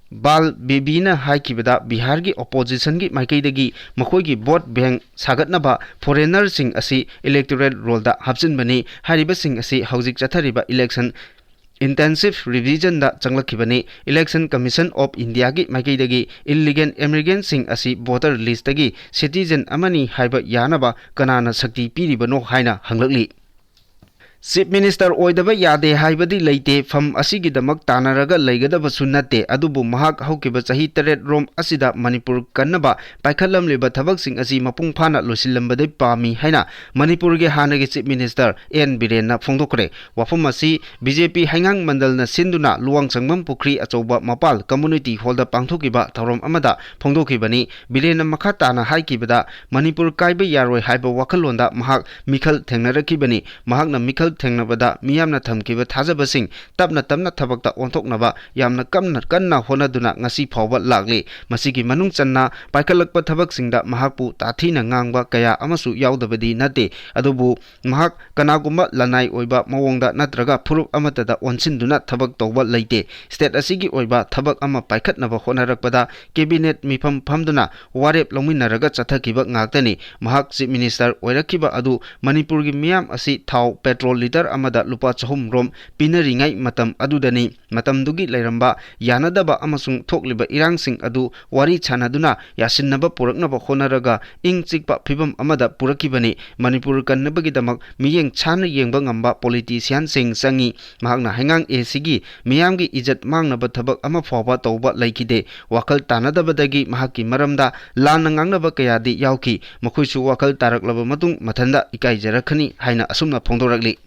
ꯕꯥꯜ ꯕꯦꯕꯤꯅ ꯍꯥꯏꯈꯤꯕꯗ, ꯕꯤꯍꯥꯔꯒꯤ opposition ꯒꯤ ꯃꯥꯏꯀꯩꯗꯒꯤ ꯃꯈꯣꯏꯒꯤ vote bank ꯁꯥꯒꯠꯅꯕ foreigner ꯁꯤꯡ ꯑꯁꯤ electoral roll ꯗ ꯍꯥꯞꯆꯤꯟꯕꯅꯤ꯫ ꯍꯥꯏꯔꯤꯕꯁꯤꯡ ꯑꯁꯤ ꯍꯧꯖꯤꯛ ꯆꯠꯊꯔꯤꯕ election Intensive Revisionꯗ ꯆꯪꯂꯛꯈꯤꯕꯅꯤ꯫ Election Commission of Indiaꯒꯤ ꯃꯥꯏꯀꯩꯗꯒꯤ illegal immigrantꯁꯤꯡ ꯑꯁꯤ voter listꯇꯒꯤ citizen ꯑꯃꯅꯤ ꯍꯥꯏꯕ ꯌꯥꯅꯕ ꯀꯅꯥꯅ ꯁꯛꯇꯤ ꯄꯤꯔꯤꯕꯅꯣ ꯍꯥꯏꯅ ꯍꯪꯂꯛꯂꯤ꯫ Chief Minister ꯑꯣꯏꯗꯕ ꯌꯥꯗꯦ ꯍꯥꯏꯕꯗꯤ ꯂꯩꯇꯦ, ꯐꯝ ꯑꯁꯤꯒꯤꯗꯃꯛ ꯇꯥꯟꯅꯔꯒ ꯂꯩꯒꯗꯕꯁꯨ ꯅꯠꯇꯦ, ꯑꯗꯨꯕꯨ ꯃꯍꯥꯛ ꯍꯧꯈꯤꯕ ꯆꯍꯤ ꯇꯔꯦꯠ ꯔꯣꯝ ꯑꯁꯤꯗ ꯃꯅꯤꯄꯨꯔ ꯀꯟꯅꯕ ꯄꯥꯏꯈꯠꯂꯝꯂꯤꯕ ꯊꯕꯛꯁꯤꯡ ꯑꯁꯤ ꯃꯄꯨꯡ ꯐꯥꯅ ꯂꯣꯏꯁꯤꯜꯂꯝꯕꯗꯤ ꯄꯥꯝꯃꯤ ꯍꯥꯏꯅ ꯃꯅꯤꯄꯨꯔꯒꯤ ꯍꯥꯟꯅꯒꯤ Chief Minister ꯑꯦꯟ ꯕꯤꯔꯦꯟꯅ ꯐꯣꯡꯗꯣꯛꯈ꯭ꯔꯦ꯫ ꯋꯥꯐꯝ ꯑꯁꯤ BJP ꯍꯩꯉꯥꯡ ꯃꯟꯗꯜꯅ ꯁꯤꯟꯗꯨꯅ ꯂꯨꯋꯥꯡꯁꯪꯕꯝ ꯄꯨꯈ꯭ꯔꯤ ꯑꯆꯧꯕ ꯃꯄꯥꯜ Community Hallꯗ ꯄꯥꯡꯊꯣꯛꯈꯤꯕ ꯊꯧꯔꯝ ꯑꯃꯗ ꯐꯣꯡꯗꯣꯛꯈꯤꯕꯅꯤ꯫ ꯕꯤꯔꯦꯟꯅ ꯃꯈꯥ ꯇꯥꯅ ꯍꯥꯏꯈꯤꯕꯗ, ꯃꯅꯤꯄꯨꯔ ꯀꯥꯏꯕ ꯌꯥꯔꯣꯏ ꯍꯥꯏꯕ ꯋꯥꯈꯜꯂꯣꯟꯗ ꯃꯍꯥꯛ ꯃꯤꯈꯜ ꯊꯦꯡꯅꯔꯛꯈꯤꯕꯅꯤ꯫ ꯃꯍꯥꯛꯅ ꯃꯤꯈꯜ ꯊꯦꯡꯅꯕꯗ ꯃꯤꯌꯥꯝꯅ ꯊꯝꯈꯤꯕ ꯊꯥꯖꯕꯁꯤꯡ ꯇꯞꯅ ꯇꯞꯅ ꯊꯕꯛꯇ ꯑꯣꯟꯊꯣꯛꯅꯕ ꯌꯥꯝꯅ ꯀꯟꯅ, ꯀꯟꯅ ꯍꯣꯠꯅꯗꯨꯅ ꯉꯁꯤ ꯐꯥꯎꯕ ꯂꯥꯛꯂꯤ꯫ ꯃꯁꯤꯒꯤ ꯃꯅꯨꯡ ꯆꯟꯅ ꯄꯥꯏꯈꯠꯂꯛꯄ ꯊꯕꯛꯁꯤꯡꯗ ꯃꯍꯥꯛꯄꯨ ꯇꯥꯊꯤꯅ ꯉꯥꯡꯕ ꯀꯌꯥ ꯑꯃꯁꯨ ꯌꯥꯎꯗꯕꯗꯤ ꯅꯠꯇꯦ꯫ ꯑꯗꯨꯕꯨ ꯃꯍꯥꯛ ꯀꯅꯥꯒꯨꯝꯕ ꯂꯅꯥꯏ ꯑꯣꯏꯕ ꯃꯑꯣꯡꯗ ꯅꯠꯇ꯭ꯔꯒ ꯐꯨꯔꯨꯞ ꯑꯃꯠꯇꯗ ꯑꯣꯟꯁꯤꯟꯗꯨꯅ ꯊꯕꯛ ꯇꯧꯕ ꯂꯩꯇꯦ꯫ State ꯑꯁꯤꯒꯤ ꯑꯣꯏꯕ ꯊꯕꯛ ꯑꯃ ꯄꯥꯏꯈꯠꯅꯕ ꯍꯣꯠꯅꯔꯛꯄꯗ cabinet ꯃꯤꯐꯝ ꯐꯝꯗꯨꯅ ꯋꯥꯔꯦꯞ ꯂꯧꯃꯤꯟꯅꯔꯒ ꯆꯠꯊꯈꯤꯕ ꯉꯥꯛꯇꯅꯤ꯫ ꯃꯍꯥꯛ Chief Minister ꯑꯣꯏꯔꯛꯈꯤꯕ ꯑꯗꯨ ꯃꯅꯤꯄꯨꯔꯒꯤ ꯃꯤꯌꯥꯝ ꯑꯁꯤ ꯊꯥꯎ petrol litre ꯑꯃꯗ ꯂꯨꯄꯥ ꯆꯍꯨꯝ ꯔꯣꯝ ꯄꯤꯅꯔꯤꯉꯩ ꯃꯇꯝ ꯑꯗꯨꯗꯅꯤ꯫ ꯃꯇꯝꯗꯨꯒꯤ ꯂꯩꯔꯝꯕ ꯌꯥꯅꯗꯕ ꯑꯃꯁꯨꯡ ꯊꯣꯛꯂꯤꯕ ꯏꯔꯥꯡꯁꯤꯡ ꯑꯗꯨ ꯋꯥꯔꯤ ꯁꯥꯟꯅꯗꯨꯅ ꯌꯥꯁꯤꯟꯅꯕ ꯄꯨꯔꯛꯅꯕ ꯍꯣꯠꯅꯔꯒ ꯏꯪ ꯆꯤꯛꯄ ꯐꯤꯕꯝ ꯑꯃꯗ ꯄꯨꯔꯛꯈꯤꯕꯅꯤ꯫ ꯃꯅꯤꯄꯨꯔ ꯀꯟꯅꯕꯒꯤꯗꯃꯛ ꯃꯤꯠꯌꯦꯡ ꯁꯥꯟꯅ ꯌꯦꯡꯕ ꯉꯝꯕ politicianꯁꯤꯡ ꯆꯪꯏ꯫ ꯃꯍꯥꯛꯅ ꯍꯩꯉꯥꯡ ACꯒꯤ ꯃꯤꯌꯥꯝꯒꯤ ꯏꯖꯠ ꯃꯥꯡꯅꯕ ꯊꯕꯛ ꯑꯃ ꯐꯥꯎꯕ ꯇꯧꯕ ꯂꯩꯈꯤꯗꯦ꯫ ꯋꯥꯈꯜ ꯇꯥꯅꯗꯕꯗꯒꯤ ꯃꯍꯥꯛꯀꯤ ꯃꯔꯝꯗ ꯂꯥꯟꯅ ꯉꯥꯡꯅꯕ ꯀꯌꯥꯗꯤ ꯌꯥꯎꯈꯤ꯫ ꯃꯈꯣꯏꯁꯨ ꯋꯥꯈꯜ ꯇꯥꯔꯛꯂꯕ ꯃꯇꯨꯡ ꯃꯊꯟꯇ ꯏꯀꯥꯏꯖꯔꯛꯀꯅꯤ ꯍꯥꯏꯅ ꯑꯁꯨꯝꯅ ꯐꯣꯡꯗꯣꯔꯛꯂꯤ꯫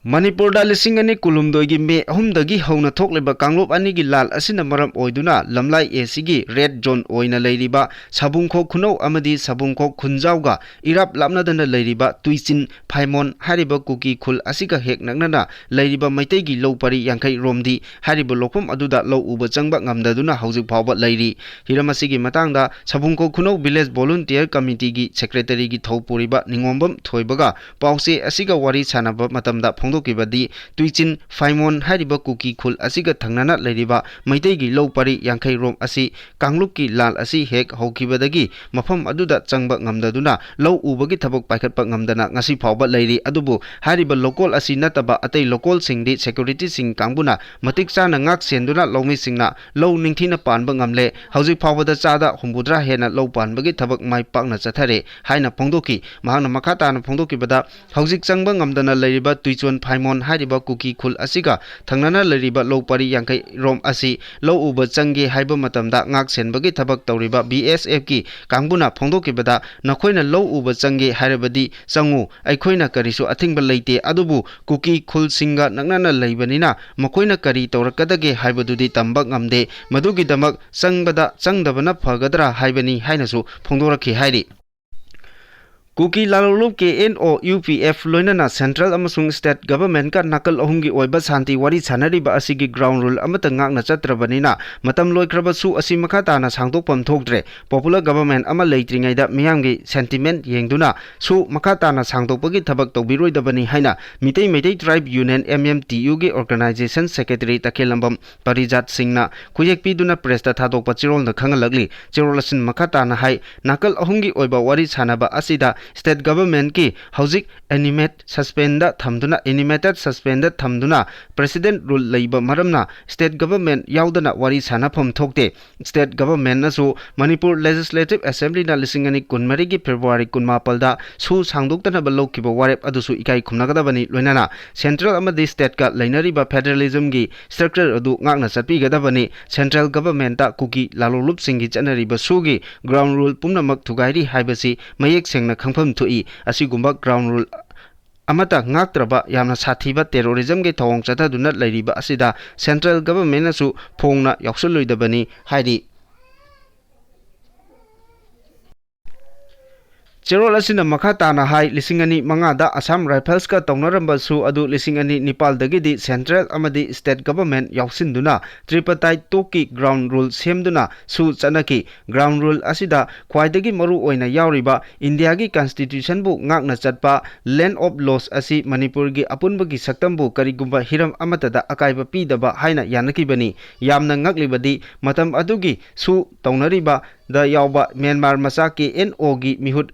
ꯃꯅꯤꯄꯨꯔꯗ ꯂꯤꯁꯤꯡ ꯑꯅꯤ ꯀꯨꯟꯍꯨꯝꯗꯣꯏꯒꯤ ꯃꯦ ꯑꯍꯨꯝꯗꯒꯤ ꯍꯧꯅ ꯊꯣꯛꯂꯤꯕ ꯀꯥꯡꯂꯨꯞ ꯑꯅꯤꯒꯤ ꯂꯥꯜ ꯑꯁꯤꯅ ꯃꯔꯝ ꯑꯣꯏꯗꯨꯅ ꯂꯝꯂꯥꯏ ACꯒꯤ red zone ꯑꯣꯏꯅ ꯂꯩꯔꯤꯕ ꯁꯥꯕꯨꯡꯈꯣꯛ ꯈꯨꯅꯧ ꯑꯃꯗꯤ ꯁꯥꯕꯨꯡꯈꯣꯛ ꯈꯨꯟꯖꯥꯎꯒ ꯏꯔꯥꯞ ꯂꯥꯞꯅꯗꯅ ꯂꯩꯔꯤꯕ ꯇꯨꯏꯆꯤꯟ ꯐꯥꯏꯃꯣꯟ ꯍꯥꯏꯔꯤꯕ ꯀꯨꯀꯤ ꯈꯨꯜ ꯑꯁꯤꯒ ꯍꯦꯛ ꯅꯛꯅꯅ ꯂꯩꯔꯤꯕ ꯃꯩꯇꯩꯒꯤ ꯂꯧ ꯄꯔꯤ ꯌꯥꯡꯈꯩ ꯔꯣꯝꯗꯤ ꯍꯥꯏꯔꯤꯕ ꯂꯧꯐꯝ ꯑꯗꯨꯗ ꯂꯧ ꯎꯕ ꯆꯪꯕ ꯉꯝꯗꯗꯨꯅ ꯍꯧꯖꯤꯛ ꯐꯥꯎꯕ ꯂꯩꯔꯤ꯫ ꯍꯤꯔꯝ ꯑꯁꯤꯒꯤ ꯃꯇꯥꯡꯗ ꯁꯥꯕꯨꯡꯈꯣꯛ ꯈꯨꯅꯧ Village Volunteer Committeeꯒꯤ Secretaryꯒꯤ ꯊꯧ ꯄꯨꯔꯤꯕ ꯅꯤꯉꯣꯝꯕꯝ ꯊꯣꯏꯕꯒ ꯄꯥꯎꯆꯦ ꯑꯁꯤꯒ ꯋꯥꯔꯤ ꯁꯥꯟꯅꯕ ꯃꯇꯝꯗ ꯐꯣꯡꯗꯣꯛ ꯐꯣꯡꯗꯣꯛꯈꯤꯕꯗꯤ, ꯇꯨꯏꯆꯤꯟ ꯐꯥꯏꯃꯣꯟ ꯍꯥꯏꯔꯤꯕ ꯀꯨꯀꯤ ꯈꯨꯜ ꯑꯁꯤꯒ ꯊꯪꯅꯅ ꯂꯩꯔꯤꯕ ꯃꯩꯇꯩꯒꯤ ꯂꯧ ꯄꯔꯤ ꯌꯥꯡꯈꯩ ꯔꯣꯝ ꯑꯁꯤ ꯀꯥꯡꯂꯨꯞꯀꯤ ꯂꯥꯟ ꯑꯁꯤ ꯍꯦꯛ ꯍꯧꯈꯤꯕꯗꯒꯤ ꯃꯐꯝ ꯑꯗꯨꯗ ꯆꯪꯕ ꯉꯝꯗꯗꯨꯅ ꯂꯧ ꯎꯕꯒꯤ ꯊꯕꯛ ꯄꯥꯏꯈꯠꯄ ꯉꯝꯗꯅ ꯉꯁꯤ ꯐꯥꯎꯕ ꯂꯩꯔꯤ꯫ ꯑꯗꯨꯕꯨ ꯍꯥꯏꯔꯤꯕ ꯂꯣꯀꯣꯜ ꯑꯁꯤ ꯅꯠꯇꯕ ꯑꯇꯩ ꯂꯣꯀꯣꯜꯁꯤꯡꯗꯤ ꯁꯦꯀ꯭ꯌꯨꯔꯤꯇꯤꯁꯤꯡ ꯀꯥꯡꯕꯨꯅ ꯃꯇꯤꯛ ꯆꯥꯅ ꯉꯥꯛ ꯁꯦꯟꯗꯨꯅ ꯂꯧꯃꯤꯁꯤꯡꯅ ꯂꯧ ꯅꯤꯡꯊꯤꯅ ꯄꯥꯟꯕ ꯉꯝꯂꯦ꯫ ꯍꯧꯖꯤꯛ ꯐꯥꯎꯕꯗ ꯆꯥꯗ ꯍꯨꯝꯐꯨꯇꯔꯥ ꯍꯦꯟꯅ ꯂꯧ ꯄꯥꯟꯕꯒꯤ ꯊꯕꯛ ꯃꯥꯏ ꯄꯥꯛꯅ ꯆꯠꯊꯔꯦ ꯍꯥꯏꯅ ꯐꯣꯡꯗꯣꯛꯈꯤ꯫ ꯃꯍꯥꯛꯅ ꯃꯈꯥ ꯇꯥꯅ ꯐꯣꯡꯗꯣꯛꯈꯤꯕꯗ, ꯍꯧꯖꯤꯛ ꯆꯪꯕ ꯉꯝꯗꯅ ꯂꯩꯔꯤꯕ ꯇꯨꯏꯆꯣꯟ ꯐꯥꯏꯃꯣꯟ ꯍꯥꯏꯔꯤꯕ ꯀꯨꯀꯤ ꯈꯨꯜ ꯑꯁꯤꯒ ꯊꯪꯅꯅ ꯂꯩꯔꯤꯕ ꯂꯧ ꯄꯔꯤ ꯌꯥꯡꯈꯩ ꯔꯣꯝ ꯑꯁꯤ ꯂꯧ ꯎꯕ ꯆꯪꯒꯦ ꯍꯥꯏꯕ ꯃꯇꯝꯗ ꯉꯥꯛ ꯁꯦꯟꯕꯒꯤ ꯊꯕꯛ ꯇꯧꯔꯤꯕ ꯕꯤ ꯑꯦꯁ ꯑꯦꯐꯀꯤ ꯀꯥꯡꯕꯨꯅ ꯐꯣꯡꯗꯣꯛꯈꯤꯕꯗ, "ꯅꯈꯣꯏꯅ ꯂꯧ ꯎꯕ ꯆꯪꯒꯦ ꯍꯥꯏꯔꯕꯗꯤ ꯆꯪꯉꯨ, ꯑꯩꯈꯣꯏꯅ ꯀꯔꯤꯁꯨ ꯑꯊꯤꯡꯕ ꯂꯩꯇꯦ, ꯑꯗꯨꯕꯨ ꯀꯨꯀꯤ ꯈꯨꯜꯁꯤꯡꯒ ꯅꯛꯅꯅ ꯂꯩꯕꯅꯤꯅ ꯃꯈꯣꯏꯅ ꯀꯔꯤ ꯇꯧꯔꯛꯀꯗꯒꯦ ꯍꯥꯏꯕꯗꯨꯗꯤ ꯇꯝꯕ ꯉꯝꯗꯦ꯫ ꯃꯗꯨꯒꯤꯗꯃꯛ ꯆꯪꯕꯗ ꯆꯪꯗꯕꯅ ꯐꯒꯗ꯭ꯔꯥ ꯍꯥꯏꯕꯅꯤ" ꯍꯥꯏꯅꯁꯨ ꯐꯣꯡꯗꯣꯔꯛꯈꯤ ꯍꯥꯏꯔꯤ꯫ ꯀꯨꯀꯤ ꯂꯥꯂꯣꯡꯂꯨꯞ ꯀꯦ N O U P F ꯂꯣꯏꯅꯅ ꯁꯦꯟꯇ꯭ꯔꯦꯜ ꯑꯃꯁꯨꯡ ꯁ꯭ꯇꯦꯠ ꯒꯚꯔꯟꯃꯦꯟꯠꯀ ꯅꯥꯀꯜ ꯑꯍꯨꯝꯒꯤ ꯑꯣꯏꯕ ꯁꯥꯟꯇꯤ ꯋꯥꯔꯤ ꯁꯥꯟꯅꯔꯤꯕ ꯑꯁꯤꯒꯤ ꯒ꯭ꯔꯥꯎꯟ ꯔꯨꯜ ꯑꯃꯠꯇ ꯉꯥꯛꯅ ꯆꯠꯇ꯭ꯔꯕꯅꯤꯅ ꯃꯇꯝ ꯂꯣꯏꯈ꯭ꯔꯕ ꯁꯨ ꯑꯁꯤ ꯃꯈꯥ ꯇꯥꯅ ꯁꯥꯡꯗꯣꯛꯐꯝ ꯊꯣꯛꯇ꯭ꯔꯦ꯫ ꯄꯣꯄꯨꯂꯔ ꯒꯚꯔꯟꯃꯦꯟꯠ ꯑꯃ ꯂꯩꯇ꯭ꯔꯤꯉꯩꯗ ꯃꯤꯌꯥꯝꯒꯤ ꯁꯦꯟꯇꯤꯃꯦꯟꯠ ꯌꯦꯡꯗꯨꯅ ꯁꯨ ꯃꯈꯥ ꯇꯥꯅ ꯁꯥꯡꯗꯣꯛꯄꯒꯤ ꯊꯕꯛ ꯇꯧꯕꯤꯔꯣꯏꯗꯕꯅꯤ ꯍꯥꯏꯅ ꯃꯤꯇꯩ ꯃꯩꯇꯩ ꯇ꯭ꯔꯥꯏꯕ ꯌꯨꯅꯤꯌꯟ, ꯑꯦꯝ ꯑꯦꯝ ꯇꯤ ꯌꯨꯒꯤ ꯑꯣꯔꯒꯅꯥꯏꯖꯦꯁꯟ ꯁꯦꯀ꯭ꯔꯦꯇꯔꯤ ꯇꯈꯦꯜꯂꯝꯕꯝ ꯄꯔꯤꯖꯥꯠ ꯁꯤꯡꯅ ꯈꯨꯌꯦꯛ ꯄꯤꯗꯨꯅ ꯄ꯭ꯔꯦꯁꯇ ꯊꯥꯗꯣꯛꯄ ꯆꯦꯔꯣꯜꯗ ꯈꯪꯍꯜꯂꯛꯂꯤ꯫ ꯆꯦꯔꯣꯜ ꯑꯁꯤꯅ ꯃꯈꯥ ꯇꯥꯅ ꯍꯥꯏ, ꯅꯥꯀꯜ ꯑꯍꯨꯝꯒꯤ ꯑꯣꯏꯕ ꯋꯥꯔꯤ ꯁꯥꯟꯅꯕ ꯑꯁꯤꯗ ꯁ꯭ꯇꯦꯠ ꯒꯚꯔꯟꯃꯦꯟꯠꯀꯤ ꯍꯧꯖꯤꯛ ꯑꯦꯅꯤꯃꯦꯠ ꯁꯁꯄꯦꯟꯗ ꯊꯝꯗꯨꯅ, ꯑꯦꯅꯤꯃꯦꯇꯦꯗ ꯁꯁꯄꯦꯟꯗ ꯊꯝꯗꯨꯅ ꯄ꯭ꯔꯦꯁꯤꯗꯦꯟꯠ ꯔꯨꯜ ꯂꯩꯕ ꯃꯔꯝꯅ ꯁ꯭ꯇꯦꯠ ꯒꯚꯔꯟꯃꯦꯟꯠ ꯌꯥꯎꯗꯅ ꯋꯥꯔꯤ ꯁꯥꯟꯅꯐꯝ ꯊꯣꯛꯇꯦ꯫ ꯁ꯭ꯇꯦꯠ ꯒꯚꯔꯟꯃꯦꯟꯠꯅꯁꯨ ꯃꯅꯤꯄꯨꯔ ꯂꯦꯖꯤꯁꯂꯦꯇꯤꯚ ꯑꯦꯁꯦꯝꯕ꯭ꯂꯤꯅ ꯂꯤꯁꯤꯡ ꯑꯅꯤ ꯀꯨꯟꯃꯔꯤꯒꯤ ꯐꯦꯕ꯭ꯔꯨꯋꯥꯔꯤ ꯀꯨꯟꯃꯥꯄꯜꯗ ꯁꯨ ꯁꯥꯡꯗꯣꯛꯇꯅꯕ ꯂꯧꯈꯤꯕ ꯋꯥꯔꯦꯞ ꯑꯗꯨꯁꯨ ꯏꯀꯥꯏ ꯈꯨꯝꯅꯒꯗꯕꯅꯤ꯫ ꯂꯣꯏꯅꯅ ꯁꯦꯟꯇ꯭ꯔꯦꯜ ꯑꯃꯗꯤ ꯁ꯭ꯇꯦꯠꯀ ꯂꯩꯅꯔꯤꯕ ꯐꯦꯗꯔꯦꯂꯤꯖꯝꯒꯤ ꯁ꯭ꯇ꯭ꯔꯛꯆꯔ ꯑꯗꯨ ꯉꯥꯛꯅ ꯆꯠꯄꯤꯒꯗꯕꯅꯤ꯫ ꯁꯦꯟꯇ꯭ꯔꯦꯜ ꯒꯚꯔꯟꯃꯦꯟꯠꯇ ꯀꯨꯀꯤ ꯂꯥꯂꯣꯡꯂꯨꯞꯁꯤꯡꯒꯤ ꯆꯠꯅꯔꯤꯕ ꯁꯨꯒꯤ ꯒ꯭ꯔꯥꯎꯟ ꯔꯨꯜ ꯄꯨꯝꯅꯃꯛ ꯊꯨꯒꯥꯏꯔꯤ ꯍꯥꯏꯕꯁꯤ ꯃꯌꯦꯛ ꯁꯦꯡꯅ ꯈꯪꯐꯝ ꯊꯣꯛꯏ꯫ ꯑꯁꯤꯒꯨꯝꯕ ꯒ꯭ꯔꯥꯎꯟ ꯔꯨꯜ ꯑꯃꯠꯇ ꯉꯥꯛꯇ꯭ꯔꯕ ꯌꯥꯝꯅ ꯁꯥꯊꯤꯕ ꯇꯦꯔꯣꯔꯤꯖꯝꯒꯤ ꯊꯧꯑꯣꯡ ꯆꯠꯊꯗꯨꯅ ꯂꯩꯔꯤꯕ ꯑꯁꯤꯗ ꯁꯦꯟꯇ꯭ꯔꯦꯜ ꯒꯚꯔꯟꯃꯦꯟꯠꯅꯁꯨ ꯐꯣꯡꯅ ꯌꯥꯎꯁꯤꯜꯂꯣꯏꯗꯕꯅꯤ ꯍꯥꯏꯔꯤ꯫ ꯆꯦꯔꯣꯜ ꯑꯁꯤꯅ ꯃꯈꯥ ꯇꯥꯅ ꯍꯥꯏ, ꯂꯤꯁꯤꯡ ꯑꯅꯤ ꯃꯉꯥꯗ ꯑꯁꯥꯝ ꯔꯥꯏꯐꯜꯁꯀ ꯇꯧꯅꯔꯝꯕ ꯁꯨ ꯑꯗꯨ ꯂꯤꯁꯤꯡ ꯑꯅꯤ ꯅꯤꯄꯥꯜꯗꯒꯤꯗꯤ central ꯑꯃꯗꯤ state government ꯌꯥꯎꯁꯤꯟꯗꯨꯅ tripartite talkꯀꯤ ground rule ꯁꯦꯝꯗꯨꯅ ꯁꯨ ꯆꯠꯅꯈꯤ꯫ Ground rule ꯑꯁꯤꯗ ꯈ꯭ꯋꯥꯏꯗꯒꯤ ꯃꯔꯨ ꯑꯣꯏꯅ ꯌꯥꯎꯔꯤꯕ ꯏꯟꯗꯤꯌꯥꯒꯤ constitutionꯕꯨ ꯉꯥꯛꯅ ꯆꯠꯄ land of laws ꯑꯁꯤ ꯃꯅꯤꯄꯨꯔꯒꯤ ꯑꯄꯨꯟꯕꯒꯤ ꯁꯛꯇꯝꯕꯨ ꯀꯔꯤꯒꯨꯝꯕ ꯍꯤꯔꯝ ꯑꯃꯠꯇꯗ ꯑꯀꯥꯏꯕ ꯄꯤꯗꯕ ꯍꯥꯏꯅ ꯌꯥꯅꯈꯤꯕꯅꯤ꯫ ꯌꯥꯝꯅ ꯉꯛꯂꯤꯕꯗꯤ ꯃꯇꯝ ꯑꯗꯨꯒꯤ ꯁꯨ ꯇꯧꯅꯔꯤꯕ ꯗ ꯌꯥꯎꯕ ꯃ꯭ꯌꯥꯟꯃꯥꯔ ꯃꯆꯥ KNOꯒꯤ ꯃꯤꯍꯨꯠ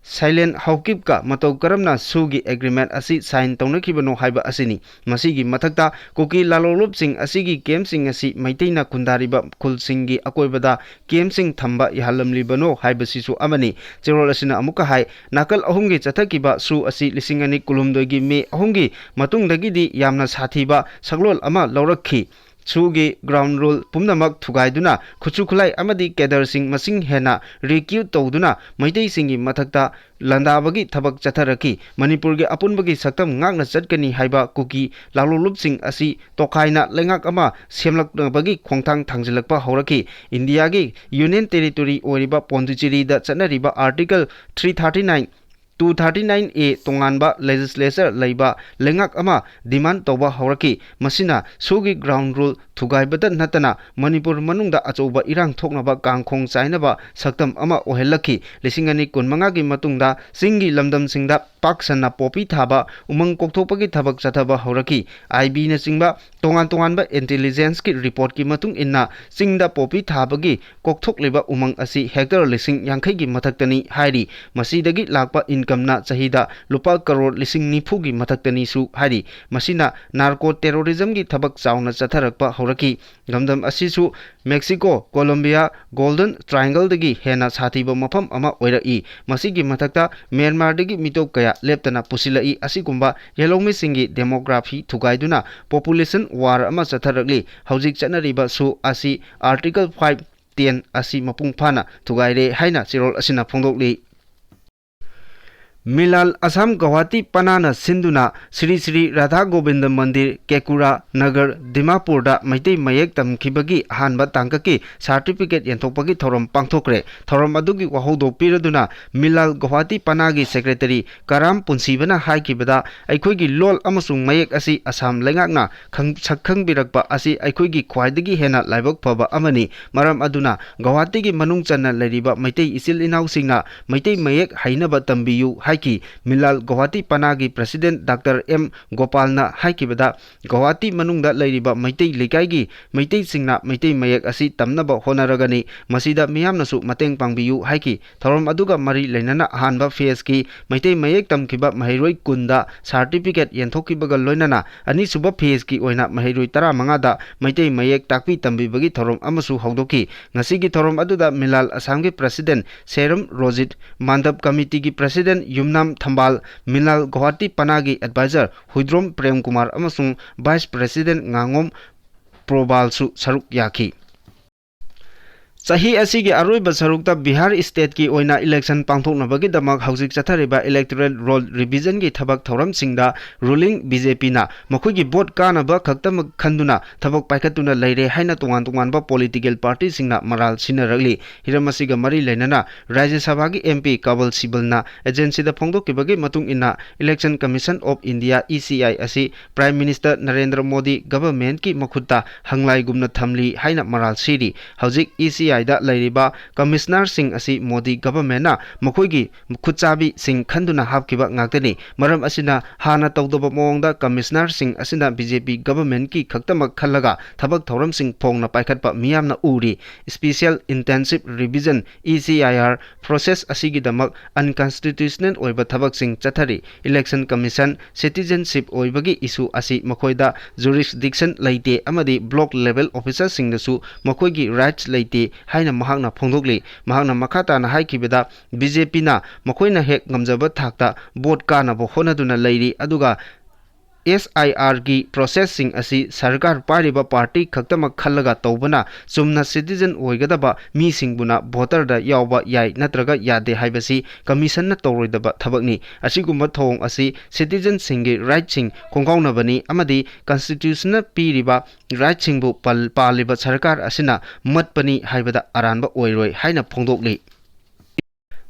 ꯁꯥꯏꯂꯦꯟ ꯍꯥꯎꯀꯤꯞꯀ ꯃꯇꯧ ꯀꯔꯝꯅ ꯁꯨꯒꯤ agreement ꯑꯁꯤ sign ꯇꯧꯅꯈꯤꯕꯅꯣ ꯍꯥꯏꯕ ꯑꯁꯤꯅꯤ꯫ ꯃꯁꯤꯒꯤ ꯃꯊꯛꯇ ꯀꯨꯀꯤ ꯂꯥꯂꯣꯡꯂꯨꯞꯁꯤꯡ ꯑꯁꯤꯒꯤ campꯁꯤꯡ ꯑꯁꯤ ꯃꯩꯇꯩꯅ ꯈꯨꯟꯗꯥꯔꯤꯕ ꯈꯨꯜꯁꯤꯡꯒꯤ ꯑꯀꯣꯏꯕꯗ campꯁꯤꯡ ꯊꯝꯕ ꯌꯥꯍꯜꯂꯝꯂꯤꯕꯅꯣ ꯍꯥꯏꯕꯁꯤꯁꯨ ꯑꯃꯅꯤ꯫ ꯆꯦꯔꯣꯜ ꯑꯁꯤꯅ ꯑꯃꯨꯛꯀ ꯍꯥꯏ, ꯅꯥꯀꯜ ꯑꯍꯨꯝꯒꯤ ꯆꯠꯊꯈꯤꯕ ꯁꯨ ꯑꯁꯤ ꯂꯤꯁꯤꯡ ꯑꯅꯤ ꯀꯨꯟꯍꯨꯝꯗꯣꯏꯒꯤ ꯃꯦ ꯑꯍꯨꯝꯒꯤ ꯃꯇꯨꯡꯗꯒꯤꯗꯤ ꯌꯥꯝꯅ ꯁꯥꯊꯤꯕ ꯁꯛꯂꯣꯟ ꯑꯃ ꯂꯧꯔꯛꯈꯤ꯫ ꯁꯨꯒꯤ ground rule ꯄꯨꯝꯅꯃꯛ ꯊꯨꯒꯥꯏꯗꯨꯅ ꯈꯨꯠꯁꯨ ꯈꯨꯠꯂꯥꯏ ꯑꯃꯗꯤ cadreꯁꯤꯡ ꯃꯁꯤꯡ ꯍꯦꯟꯅ recruit ꯇꯧꯗꯨꯅ ꯃꯩꯇꯩꯁꯤꯡꯒꯤ ꯃꯊꯛꯇ ꯂꯥꯟꯗꯥꯕꯒꯤ ꯊꯕꯛ ꯆꯠꯊꯔꯛꯈꯤ꯫ ꯃꯅꯤꯄꯨꯔꯒꯤ ꯑꯄꯨꯟꯕꯒꯤ ꯁꯛꯇꯝ ꯉꯥꯛꯅ ꯆꯠꯀꯅꯤ ꯍꯥꯏꯕ ꯀꯨꯀꯤ ꯂꯥꯂꯣꯡꯂꯨꯞꯁꯤꯡ ꯑꯁꯤ ꯇꯣꯈꯥꯏꯅ ꯂꯩꯉꯥꯛ ꯑꯃ ꯁꯦꯝꯂꯛꯅꯕꯒꯤ ꯈꯣꯡꯊꯥꯡ ꯊꯥꯡꯖꯤꯜꯂꯛꯄ ꯍꯧꯔꯛꯈꯤ꯫ ꯏꯟꯗꯤꯌꯥꯒꯤ union territory ꯑꯣꯏꯔꯤꯕ ꯄꯣꯟꯗꯨꯆꯦꯔꯤꯗ ꯆꯠꯅꯔꯤꯕ Article three thirty nine two thirty nine A ꯇꯣꯉꯥꯟꯕ legislature ꯂꯩꯕ ꯂꯩꯉꯥꯛ ꯑꯃ demand ꯇꯧꯕ ꯍꯧꯔꯛꯈꯤ꯫ ꯃꯁꯤꯅ ꯁꯨꯒꯤ ground rule ꯊꯨꯒꯥꯏꯕꯇ ꯅꯠꯇꯅ ꯃꯅꯤꯄꯨꯔ ꯃꯅꯨꯡꯗ ꯑꯆꯧꯕ ꯏꯔꯥꯡ ꯊꯣꯛꯅꯕ ꯀꯥꯡꯈꯣꯡ ꯆꯥꯏꯅꯕ ꯁꯛꯇꯝ ꯑꯃ ꯑꯣꯏꯍꯜꯂꯛꯈꯤ꯫ ꯂꯤꯁꯤꯡ ꯑꯅꯤ ꯀꯨꯟꯃꯉꯥꯒꯤ ꯃꯇꯨꯡꯗ ꯆꯤꯡꯒꯤ ꯂꯝꯗꯝꯁꯤꯡꯗ ꯄꯥꯛ ꯁꯟꯅ ꯄꯣꯄꯤ ꯊꯥꯕ, ꯎꯃꯪ ꯀꯣꯛꯊꯣꯛꯄꯒꯤ ꯊꯕꯛ ꯆꯠꯊꯕ ꯍꯧꯔꯛꯈꯤ꯫ IBꯅꯆꯤꯡꯕ ꯇꯣꯉꯥꯟ ꯇꯣꯉꯥꯟꯕ intelligenceꯀꯤ reportꯀꯤ ꯃꯇꯨꯡ ꯏꯟꯅ ꯆꯤꯡꯗ ꯄꯣꯄꯤ ꯊꯥꯕꯒꯤ ꯀꯣꯛꯊꯣꯛꯂꯤꯕ ꯎꯃꯪ ꯑꯁꯤ hectare ꯂꯤꯁꯤꯡ ꯌꯥꯡꯈꯩꯒꯤ ꯃꯊꯛꯇꯅꯤ ꯍꯥꯏꯔꯤ꯫ ꯃꯁꯤꯗꯒꯤ ꯂꯥꯛꯄ incomeꯅ ꯆꯍꯤꯗ ꯂꯨꯄꯥ ꯀꯔꯣꯔ ꯂꯤꯁꯤꯡ ꯅꯤꯐꯨꯒꯤ ꯃꯊꯛꯇꯅꯤꯁꯨ ꯍꯥꯏꯔꯤ꯫ ꯃꯁꯤꯅ narco terrorismꯒꯤ ꯊꯕꯛ ꯆꯥꯎꯅ ꯆꯠꯊꯔꯛꯄ ꯍꯧꯔꯛꯈꯤ꯫ ꯂꯝꯗꯝ ꯑꯁꯤꯁꯨ Mexico, Colombia, Golden Triangleꯗꯒꯤ ꯍꯦꯟꯅ ꯁꯥꯊꯤꯕ ꯃꯐꯝ ꯑꯃ ꯑꯣꯏꯔꯛꯏ꯫ ꯃꯁꯤꯒꯤ ꯃꯊꯛꯇ ꯃ꯭ꯌꯥꯟꯃꯥꯔꯗꯒꯤ ꯃꯤꯇꯣꯞ ꯀꯌꯥ ꯂꯦꯞꯇꯅ ꯄꯨꯁꯤꯜꯂꯛꯏ꯫ ꯑꯁꯤꯒꯨꯝꯕ ꯌꯦꯜꯍꯧꯃꯤꯁꯤꯡꯒꯤ demography ꯊꯨꯒꯥꯏꯗꯨꯅ population war ꯑꯃ ꯆꯠꯊꯔꯛꯂꯤ꯫ ꯍꯧꯖꯤꯛ ꯆꯠꯅꯔꯤꯕ ꯁꯨ ꯑꯁꯤ Article five ten ꯑꯁꯤ ꯃꯄꯨꯡ ꯐꯥꯅ ꯊꯨꯒꯥꯏꯔꯦ ꯍꯥꯏꯅ ꯆꯦꯔꯣꯜ ꯑꯁꯤꯅ ꯐꯣꯡꯗꯣꯛꯂꯤ꯫ ꯃꯤꯂꯥꯜ ꯑꯁꯥꯝ ꯒꯧꯍꯥꯇꯤ ꯄꯅꯥꯅ ꯁꯤꯟꯗꯨꯅ ꯁ꯭ꯔꯤ ꯁ꯭ꯔꯤ ꯔꯥꯙꯥ ꯒꯣꯕꯤꯟꯗ ꯃꯟꯗꯤꯔ, ꯀꯦꯀꯨꯔꯥ ꯅꯒꯔ, ꯗꯤꯃꯥꯄꯨꯔꯗ ꯃꯩꯇꯩ ꯃꯌꯦꯛ ꯇꯝꯈꯤꯕꯒꯤ ꯑꯍꯥꯟꯕ ꯇꯥꯡꯀꯛꯀꯤ ꯁꯥꯔꯇꯤꯐꯤꯀꯦꯠ ꯌꯦꯟꯊꯣꯛꯄꯒꯤ ꯊꯧꯔꯝ ꯄꯥꯡꯊꯣꯛꯈ꯭ꯔꯦ꯫ ꯊꯧꯔꯝ ꯑꯗꯨꯒꯤ ꯋꯥꯍꯧꯗꯣꯛ ꯄꯤꯔꯗꯨꯅ ꯃꯤꯂꯥꯜ ꯒꯧꯍꯥꯇꯤ ꯄꯅꯥꯒꯤ ꯁꯦꯀ꯭ꯔꯦꯇꯔꯤ ꯀꯔꯥꯝ ꯄꯨꯟꯁꯤꯕꯅ ꯍꯥꯏꯈꯤꯕꯗ, ꯑꯩꯈꯣꯏꯒꯤ ꯂꯣꯜ ꯑꯃꯁꯨꯡ ꯃꯌꯦꯛ ꯑꯁꯤ ꯑꯁꯥꯝ ꯂꯩꯉꯥꯛꯅ ꯈꯪ-, ꯁꯛꯈꯪꯕꯤꯔꯛꯄ ꯑꯁꯤ ꯑꯩꯈꯣꯏꯒꯤ ꯈ꯭ꯋꯥꯏꯗꯒꯤ ꯍꯦꯟꯅ ꯂꯥꯏꯕꯛ ꯐꯕ ꯑꯃꯅꯤ꯫ ꯃꯔꯝ ꯑꯗꯨꯅ ꯒꯧꯍꯥꯇꯤꯒꯤ ꯃꯅꯨꯡ ꯆꯟꯅ ꯂꯩꯔꯤꯕ ꯃꯩꯇꯩ ꯏꯆꯤꯜ ꯏꯅꯥꯎꯁꯤꯡꯅ ꯃꯩꯇꯩ ꯃꯌꯦꯛ ꯍꯩꯅꯕ ꯇꯝꯕꯤꯌꯨ ꯍꯥꯏꯈꯤ꯫ ꯃꯤꯂꯥꯜ Guwahati ꯄꯅꯥꯒꯤ president doctor M ꯒꯣꯄꯥꯜꯅ ꯍꯥꯏꯈꯤꯕꯗ, Guwahati ꯃꯅꯨꯡꯗ ꯂꯩꯔꯤꯕ ꯃꯩꯇꯩ ꯂꯩꯀꯥꯏꯒꯤ ꯃꯩꯇꯩꯁꯤꯡꯅ ꯃꯩꯇꯩ ꯃꯌꯦꯛ ꯑꯁꯤ ꯇꯝꯅꯕ ꯍꯣꯠꯅꯔꯒꯅꯤ꯫ ꯃꯁꯤꯗ ꯃꯤꯌꯥꯝꯅꯁꯨ ꯃꯇꯦꯡ ꯄꯥꯡꯕꯤꯌꯨ ꯍꯥꯏꯈꯤ꯫ ꯊꯧꯔꯝ ꯑꯗꯨꯒ ꯃꯔꯤ ꯂꯩꯅꯅ ꯑꯍꯥꯟꯕ ꯐꯦꯖꯀꯤ ꯃꯩꯇꯩ ꯃꯌꯦꯛ ꯇꯝꯈꯤꯕ ꯃꯍꯩꯔꯣꯏ ꯀꯨꯟꯗ ꯁꯥꯔꯇꯤꯐꯤꯀꯦꯠ ꯌꯦꯟꯊꯣꯛꯈꯤꯕꯒ ꯂꯣꯏꯅꯅ ꯑꯅꯤꯁꯨꯕ ꯐꯦꯖꯀꯤ ꯑꯣꯏꯅ ꯃꯍꯩꯔꯣꯏ ꯇꯔꯥꯃꯉꯥꯗ ꯃꯩꯇꯩ ꯃꯌꯦꯛ ꯇꯥꯛꯄꯤ ꯇꯝꯕꯤꯕꯒꯤ ꯊꯧꯔꯝ ꯑꯃꯁꯨ ꯍꯧꯗꯣꯛꯈꯤ꯫ ꯉꯁꯤꯒꯤ ꯊꯧꯔꯝ ꯑꯗꯨꯗ ꯃꯤꯂꯥꯜ ꯑꯁꯥꯝꯒꯤ ꯄ꯭ꯔꯁꯤꯗꯦꯟꯠ ꯁꯦꯔꯝ ꯔꯣꯖꯤꯠ, ꯃꯥꯟꯗꯞ ꯀꯃꯤꯇꯤꯒꯤ ꯄ꯭ꯔꯁꯤꯗꯦꯟꯠ ꯌꯨꯝꯅꯥꯝ ꯊꯝꯕꯥꯜ, ꯃꯤꯂꯥꯜ ꯒꯧꯍꯥꯇꯤ ꯄꯅꯥꯒꯤ ꯑꯦꯗꯚꯥꯏꯖꯔ ꯍꯨꯏꯗ꯭ꯔꯣꯝ ꯄ꯭ꯔꯦꯝꯀꯨꯃꯥꯔ ꯑꯃꯁꯨꯡ ꯚꯥꯏꯁ ꯄ꯭ꯔꯁꯤꯗꯦꯟꯠ ꯉꯥꯉꯣꯝ ꯄ꯭ꯔꯣꯕꯥꯜꯁꯨ ꯁꯔꯨꯛ ꯌꯥꯈꯤ꯫ ꯆꯍꯤ ꯑꯁꯤꯒꯤ ꯑꯔꯣꯏꯕ ꯁꯔꯨꯛꯇ ꯕꯤꯍꯥꯔ ꯁ꯭ꯇꯦꯠꯀꯤ ꯑꯣꯏꯅ ꯏꯂꯦꯛꯁꯟ ꯄꯥꯡꯊꯣꯛꯅꯕꯒꯤꯗꯃꯛ ꯍꯧꯖꯤꯛ ꯆꯠꯊꯔꯤꯕ ꯏꯂꯦꯛꯇꯣꯔꯦꯜ ꯔꯣꯜ ꯔꯤꯚꯤꯖꯟꯒꯤ ꯊꯕꯛ ꯊꯧꯔꯝꯁꯤꯡꯗ ꯔꯨꯂꯤꯡ ꯕꯤ ꯖꯦ ꯄꯤꯅ ꯃꯈꯣꯏꯒꯤ ꯚꯣꯠ ꯀꯥꯅꯕ ꯈꯛꯇꯃꯛ ꯈꯟꯗꯨꯅ ꯊꯕꯛ ꯄꯥꯏꯈꯠꯇꯨꯅ ꯂꯩꯔꯦ ꯍꯥꯏꯅ ꯇꯣꯉꯥꯟ ꯇꯣꯉꯥꯟꯕ ꯄꯣꯂꯤꯇꯤꯀꯦꯜ ꯄꯥꯔꯇꯤꯁꯤꯡꯅ ꯃꯔꯥꯜ ꯁꯤꯟꯅꯔꯛꯂꯤ꯫ ꯍꯤꯔꯝ ꯑꯁꯤꯒ ꯃꯔꯤ ꯂꯩꯅꯅ ꯔꯥꯖ꯭ꯌ ꯁꯚꯥꯒꯤ ꯑꯦꯝ ꯄꯤ ꯀꯕꯜ ꯁꯤꯕꯜꯅ ꯑꯦꯖꯦꯟꯁꯤꯗ ꯐꯣꯡꯗꯣꯛꯈꯤꯕꯒꯤ ꯃꯇꯨꯡ ꯏꯟꯅ, Election Commission of India, E C I, ꯑꯁꯤ Prime Minister ꯅꯔꯦꯟꯗ꯭ꯔ ꯃꯣꯗꯤ ꯒꯚꯔꯟꯃꯦꯟꯠꯀꯤ ꯃꯈꯨꯠꯇ ꯍꯪꯂꯥꯏꯒꯨꯝꯅ ꯊꯝꯂꯤ ꯍꯥꯏꯅ ꯃꯔꯥꯜ ꯁꯤꯔꯤ꯫ ꯍꯧꯖꯤꯛ ꯏ ꯁꯤ ꯑꯥꯏꯗ ꯂꯩꯔꯤꯕ ꯀꯃꯤꯁꯅꯔꯁꯤꯡ ꯑꯁꯤ ꯃꯣꯗꯤ ꯒꯚꯔꯟꯃꯦꯟꯠꯅ ꯃꯈꯣꯏꯒꯤ ꯈꯨꯠꯆꯥꯕꯤꯁꯤꯡ ꯈꯟꯗꯨꯅ ꯍꯥꯞꯈꯤꯕ ꯉꯥꯛꯇꯅꯤ꯫ ꯃꯔꯝ ꯑꯁꯤꯅ, ꯍꯥꯟꯅ ꯇꯧꯗꯕ ꯃꯑꯣꯡꯗ ꯀꯃꯤꯁꯅꯔꯁꯤꯡ ꯑꯁꯤꯅ ꯕꯤ ꯖꯦ ꯄꯤ ꯒꯚꯔꯟꯃꯦꯟꯠꯀꯤ ꯈꯛꯇꯃꯛ ꯈꯜꯂꯒ ꯊꯕꯛ ꯊꯧꯔꯝꯁꯤꯡ ꯐꯣꯡꯅ ꯄꯥꯏꯈꯠꯄ ꯃꯤꯌꯥꯝꯅ ꯎꯔꯤ꯫ Special Intensive Revision, E C I R, process ꯑꯁꯤꯒꯤꯗꯃꯛ ꯑꯟꯀꯟꯁꯇꯤꯇ꯭ꯌꯨꯁꯅꯦꯜ ꯑꯣꯏꯕ ꯊꯕꯛꯁꯤꯡ ꯆꯠꯊꯔꯤ꯫ ꯏꯂꯦꯛꯁꯟ ꯀꯃꯤꯁꯟ ꯁꯤꯇꯤꯖꯟꯁꯤꯞ ꯑꯣꯏꯕꯒꯤ ꯏꯁꯨ ꯑꯁꯤ ꯃꯈꯣꯏꯗ ꯖꯨꯔꯤꯁꯗꯤꯛꯁꯟ ꯂꯩꯇꯦ ꯑꯃꯗꯤ ꯕ꯭ꯂꯣꯛ ꯂꯦꯚꯦꯜ ꯑꯣꯐꯤꯁꯔꯁꯤꯡꯗꯁꯨ ꯃꯈꯣꯏꯒꯤ ꯔꯥꯏꯠꯁ ꯂꯩꯇꯦ ꯍꯥꯏꯅ ꯃꯍꯥꯛꯅ ꯐꯣꯡꯗꯣꯛꯂꯤ꯫ ꯃꯍꯥꯛꯅ ꯃꯈꯥ ꯇꯥꯅ ꯍꯥꯏꯈꯤꯕꯗ, ꯕꯤ ꯖꯦ ꯄꯤꯅ ꯃꯈꯣꯏꯅ ꯍꯦꯛ ꯉꯝꯖꯕ ꯊꯥꯛꯇ ꯚꯣꯠ ꯀꯥꯅꯕ ꯍꯣꯠꯅꯗꯨꯅ ꯂꯩꯔꯤ, ꯑꯗꯨꯒ ꯑꯦꯁ ꯑꯥꯏ ꯑꯥꯔꯒꯤ ꯄ꯭ꯔꯣꯁꯦꯁꯁꯤꯡ ꯑꯁꯤ ꯁꯔꯀꯥꯔ ꯄꯥꯏꯔꯤꯕ ꯄꯥꯔꯇꯤ ꯈꯛꯇꯃꯛ ꯈꯜꯂꯒ ꯇꯧꯕꯅ ꯆꯨꯝꯅ ꯁꯤꯇꯤꯖꯟ ꯑꯣꯏꯒꯗꯕ ꯃꯤꯁꯤꯡꯕꯨꯅ ꯚꯣꯇꯔꯗ ꯌꯥꯎꯕ ꯌꯥꯏ ꯅꯠꯇ꯭ꯔꯒ ꯌꯥꯗꯦ ꯍꯥꯏꯕꯁꯤ ꯀꯃꯤꯁꯟꯅ ꯇꯧꯔꯣꯏꯗꯕ ꯊꯕꯛꯅꯤ꯫ ꯑꯁꯤꯒꯨꯝꯕ ꯊꯧꯑꯣꯡ ꯑꯁꯤ ꯁꯤꯇꯤꯖꯟꯁꯤꯡꯒꯤ ꯔꯥꯏꯠꯁꯤꯡ ꯈꯣꯡꯒꯥꯎꯅꯕꯅꯤ ꯑꯃꯗꯤ ꯀꯟꯁꯇꯤꯇ꯭ꯌꯨꯁꯟꯅ ꯄꯤꯔꯤꯕ ꯔꯥꯏꯠꯁꯤꯡꯕꯨ ꯄꯜ-, ꯄꯥꯜꯂꯤꯕ ꯁꯔꯀꯥꯔ ꯑꯁꯤꯅ ꯃꯠꯄꯅꯤ ꯍꯥꯏꯕꯗ ꯑꯔꯥꯟꯕ ꯑꯣꯏꯔꯣꯏ ꯍꯥꯏꯅ ꯐꯣꯡꯗꯣꯛꯂꯤ꯫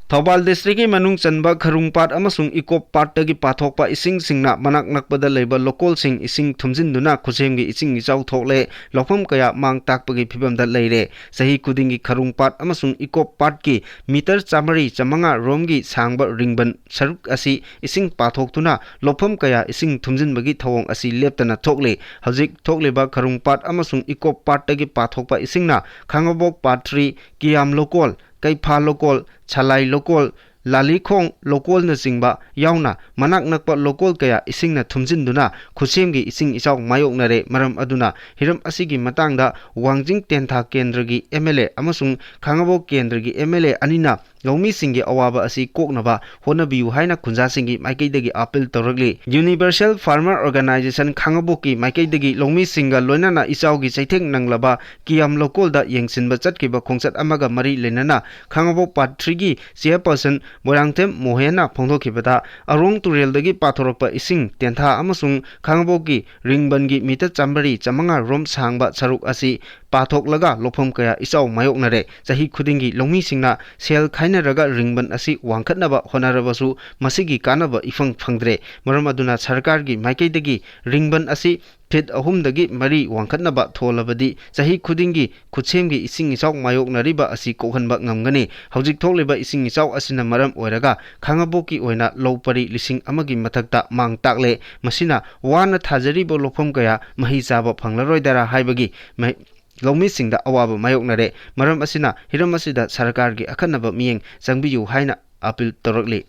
ꯊꯧꯕꯥꯜ ꯗꯤꯁꯇ꯭ꯔꯤꯛꯀꯤ ꯃꯅꯨꯡ ꯆꯟꯕ ꯈꯔꯨꯡ ꯄꯥꯠ ꯑꯃꯁꯨꯡ ꯏꯀꯣꯞ ꯄꯥꯠꯇꯒꯤ ꯄꯥꯊꯣꯛꯄ ꯏꯁꯤꯡꯁꯤꯡꯅ ꯃꯅꯥꯛ ꯅꯛꯄꯗ ꯂꯩꯕ ꯂꯣꯀꯣꯜꯁꯤꯡ ꯏꯁꯤꯡ ꯊꯨꯝꯖꯤꯟꯗꯨꯅ ꯈꯨꯠꯁꯦꯝꯒꯤ ꯏꯁꯤꯡ ꯏꯆꯥꯎ ꯊꯣꯛꯂꯦ, ꯂꯧꯐꯝ ꯀꯌꯥ ꯃꯥꯡ ꯇꯥꯛꯄꯒꯤ ꯐꯤꯕꯝꯗ ꯂꯩꯔꯦ꯫ ꯆꯍꯤ ꯈꯨꯗꯤꯡꯒꯤ ꯈꯔꯨꯡ ꯄꯥꯠ ꯑꯃꯁꯨꯡ ꯏꯀꯣꯞ ꯄꯥꯠꯀꯤ ꯃꯤꯇꯔ ꯆꯥꯃꯔꯤ ꯆꯥꯃꯉꯥ ꯔꯣꯝꯒꯤ ꯁꯥꯡꯕ ꯔꯤꯡꯕꯟ ꯁꯔꯨꯛ ꯑꯁꯤ ꯏꯁꯤꯡ ꯄꯥꯊꯣꯛꯇꯨꯅ ꯂꯧꯐꯝ ꯀꯌꯥ ꯏꯁꯤꯡ ꯊꯨꯝꯖꯤꯟꯕꯒꯤ ꯊꯧꯑꯣꯡ ꯑꯁꯤ ꯂꯦꯞꯇꯅ ꯊꯣꯛꯂꯤ꯫ ꯍꯧꯖꯤꯛ ꯊꯣꯛꯂꯤꯕ ꯈꯔꯨꯡ ꯄꯥꯠ ꯑꯃꯁꯨꯡ ꯏꯀꯣꯞ ꯄꯥꯠꯇꯒꯤ ꯄꯥꯊꯣꯛꯄ ꯏꯁꯤꯡꯅ ꯈꯥꯡꯉꯕꯣꯛ ꯄꯥꯠ ꯊ꯭ꯔꯤ, ꯀꯤꯌꯥꯝ ꯂꯣꯀꯣꯜ, ꯀꯩꯐꯥ ꯂꯣꯀꯣꯜ, ꯁꯂꯥꯏ ꯂꯣꯀꯣꯜ, ꯂꯥꯂꯤꯈꯣꯡ ꯂꯣꯀꯣꯜꯅꯆꯤꯡꯕ ꯌꯥꯎꯅ ꯃꯅꯥꯛ ꯅꯛꯄ ꯂꯣꯀꯣꯜ ꯀꯌꯥ ꯏꯁꯤꯡꯅ ꯊꯨꯝꯖꯤꯟꯗꯨꯅ ꯈꯨꯠꯁꯦꯝꯒꯤ ꯏꯁꯤꯡ ꯏꯆꯥꯎ ꯃꯥꯌꯣꯛꯅꯔꯦ꯫ ꯃꯔꯝ ꯑꯗꯨꯅ ꯍꯤꯔꯝ ꯑꯁꯤꯒꯤ ꯃꯇꯥꯡꯗ ꯋꯥꯡꯖꯤꯡ ꯇꯦꯟꯊꯥ ꯀꯦꯟꯗ꯭ꯔꯒꯤ ꯑꯦꯝ ꯑꯦꯜ ꯑꯦ ꯑꯃꯁꯨꯡ ꯈꯥꯡꯉꯕꯣꯛ ꯀꯦꯟꯗ꯭ꯔꯒꯤ ꯑꯦꯝ ꯑꯦꯜ ꯑꯦ ꯑꯅꯤꯅ ꯂꯧꯃꯤꯁꯤꯡꯒꯤ ꯑꯋꯥꯕ ꯑꯁꯤ ꯀꯣꯛꯅꯕ ꯍꯣꯠꯅꯕꯤꯌꯨ ꯍꯥꯏꯅ ꯈꯨꯟꯖꯥꯁꯤꯡꯒꯤ ꯃꯥꯏꯀꯩꯗꯒꯤ ꯑꯥꯄꯤꯜ ꯇꯧꯔꯛꯂꯤ꯫ Universal Farmer Organization ꯈꯥꯡꯉꯕꯣꯛꯀꯤ ꯃꯥꯏꯀꯩꯗꯒꯤ ꯂꯧꯃꯤꯁꯤꯡꯒ ꯂꯣꯏꯅꯅ ꯏꯆꯥꯎꯒꯤ ꯆꯩꯊꯦꯡ ꯅꯪꯂꯕ ꯀꯤꯌꯥꯝ ꯂꯣꯀꯣꯜꯗ ꯌꯦꯡꯁꯤꯟꯕ ꯆꯠꯈꯤꯕ ꯈꯣꯡꯆꯠ ꯑꯃꯒ ꯃꯔꯤ ꯂꯩꯅꯅ ꯈꯥꯡꯉꯕꯣꯛ ꯄꯥꯔꯠ ꯊ꯭ꯔꯤꯒꯤ ꯆꯦꯌꯔꯄꯔꯁꯟ ꯃꯣꯏꯔꯥꯡꯊꯦꯝ ꯃꯣꯍꯦꯟꯅ ꯐꯣꯡꯗꯣꯛꯈꯤꯕꯗ, ꯑꯔꯣꯡ ꯇꯨꯔꯦꯜꯗꯒꯤ ꯄꯥꯊꯣꯔꯛꯄ ꯏꯁꯤꯡ ꯇꯦꯟꯊꯥ ꯑꯃꯁꯨꯡ ꯈꯥꯡꯉꯕꯣꯛꯀꯤ ꯔꯤꯡꯕꯟꯒꯤ ꯃꯤꯇꯔ ꯆꯥꯃꯔꯤ ꯆꯥꯃꯉꯥ ꯔꯣꯝ ꯁꯥꯡꯕ ꯁꯔꯨꯛ ꯑꯁꯤ ꯄꯥꯊꯣꯛꯂꯒ ꯂꯧꯐꯝ ꯀꯌꯥ ꯏꯆꯥꯎ ꯃꯥꯌꯣꯛꯅꯔꯦ꯫ ꯆꯍꯤ ꯈꯨꯗꯤꯡꯒꯤ ꯂꯧꯃꯤꯁꯤꯡꯅ ꯁꯦꯜ ꯈꯥꯏꯅꯔꯒ ꯔꯤꯡꯕꯟ ꯑꯁꯤ ꯋꯥꯡꯈꯠꯅꯕ ꯍꯣꯠꯅꯔꯕꯁꯨ ꯃꯁꯤꯒꯤ ꯀꯥꯟꯅꯕ ꯏꯐꯪ ꯐꯪꯗ꯭ꯔꯦ꯫ ꯃꯔꯝ ꯑꯗꯨꯅ ꯁꯔꯀꯥꯔꯒꯤ ꯃꯥꯏꯀꯩꯗꯒꯤ ꯔꯤꯡꯕꯟ ꯑꯁꯤ ꯐꯤꯠ ꯑꯍꯨꯝꯗꯒꯤ ꯃꯔꯤ ꯋꯥꯡꯈꯠꯅꯕ ꯊꯣꯜꯂꯕꯗꯤ ꯆꯍꯤ ꯈꯨꯗꯤꯡꯒꯤ ꯈꯨꯠꯁꯦꯝꯒꯤ ꯏꯁꯤꯡ ꯏꯆꯥꯎ ꯃꯥꯌꯣꯛꯅꯔꯤꯕ ꯑꯁꯤ ꯀꯣꯛꯍꯟꯕ ꯉꯝꯒꯅꯤ꯫ ꯍꯧꯖꯤꯛ ꯊꯣꯛꯂꯤꯕ ꯏꯁꯤꯡ ꯏꯆꯥꯎ ꯑꯁꯤꯅ ꯃꯔꯝ ꯑꯣꯏꯔꯒ ꯈꯥꯡꯉꯕꯣꯛꯀꯤ ꯑꯣꯏꯅ ꯂꯧ ꯄꯔꯤ ꯂꯤꯁꯤꯡ ꯑꯃꯒꯤ ꯃꯊꯛꯇ ꯃꯥꯡ ꯇꯥꯛꯂꯦ꯫ ꯃꯁꯤꯅ ꯋꯥꯅ ꯊꯥꯖꯔꯤꯕ ꯂꯧꯐꯝ ꯀꯌꯥ ꯃꯍꯩ ꯆꯥꯕ ꯐꯪꯂꯔꯣꯏꯗꯔꯥ ꯍꯥꯏꯕꯒꯤ ꯃꯍ-, ꯂꯧꯃꯤꯁꯤꯡꯗ ꯑꯋꯥꯕ ꯃꯥꯌꯣꯛꯅꯔꯦ꯫ ꯃꯔꯝ ꯑꯁꯤꯅ ꯍꯤꯔꯝ ꯑꯁꯤꯗ ꯁꯔꯀꯥꯔꯒꯤ ꯑꯈꯟꯅꯕ ꯃꯤꯠꯌꯦꯡ ꯆꯪꯕꯤꯌꯨ ꯍꯥꯏꯅ ꯑꯥꯄꯤꯜ ꯇꯧꯔꯛꯂꯤ꯫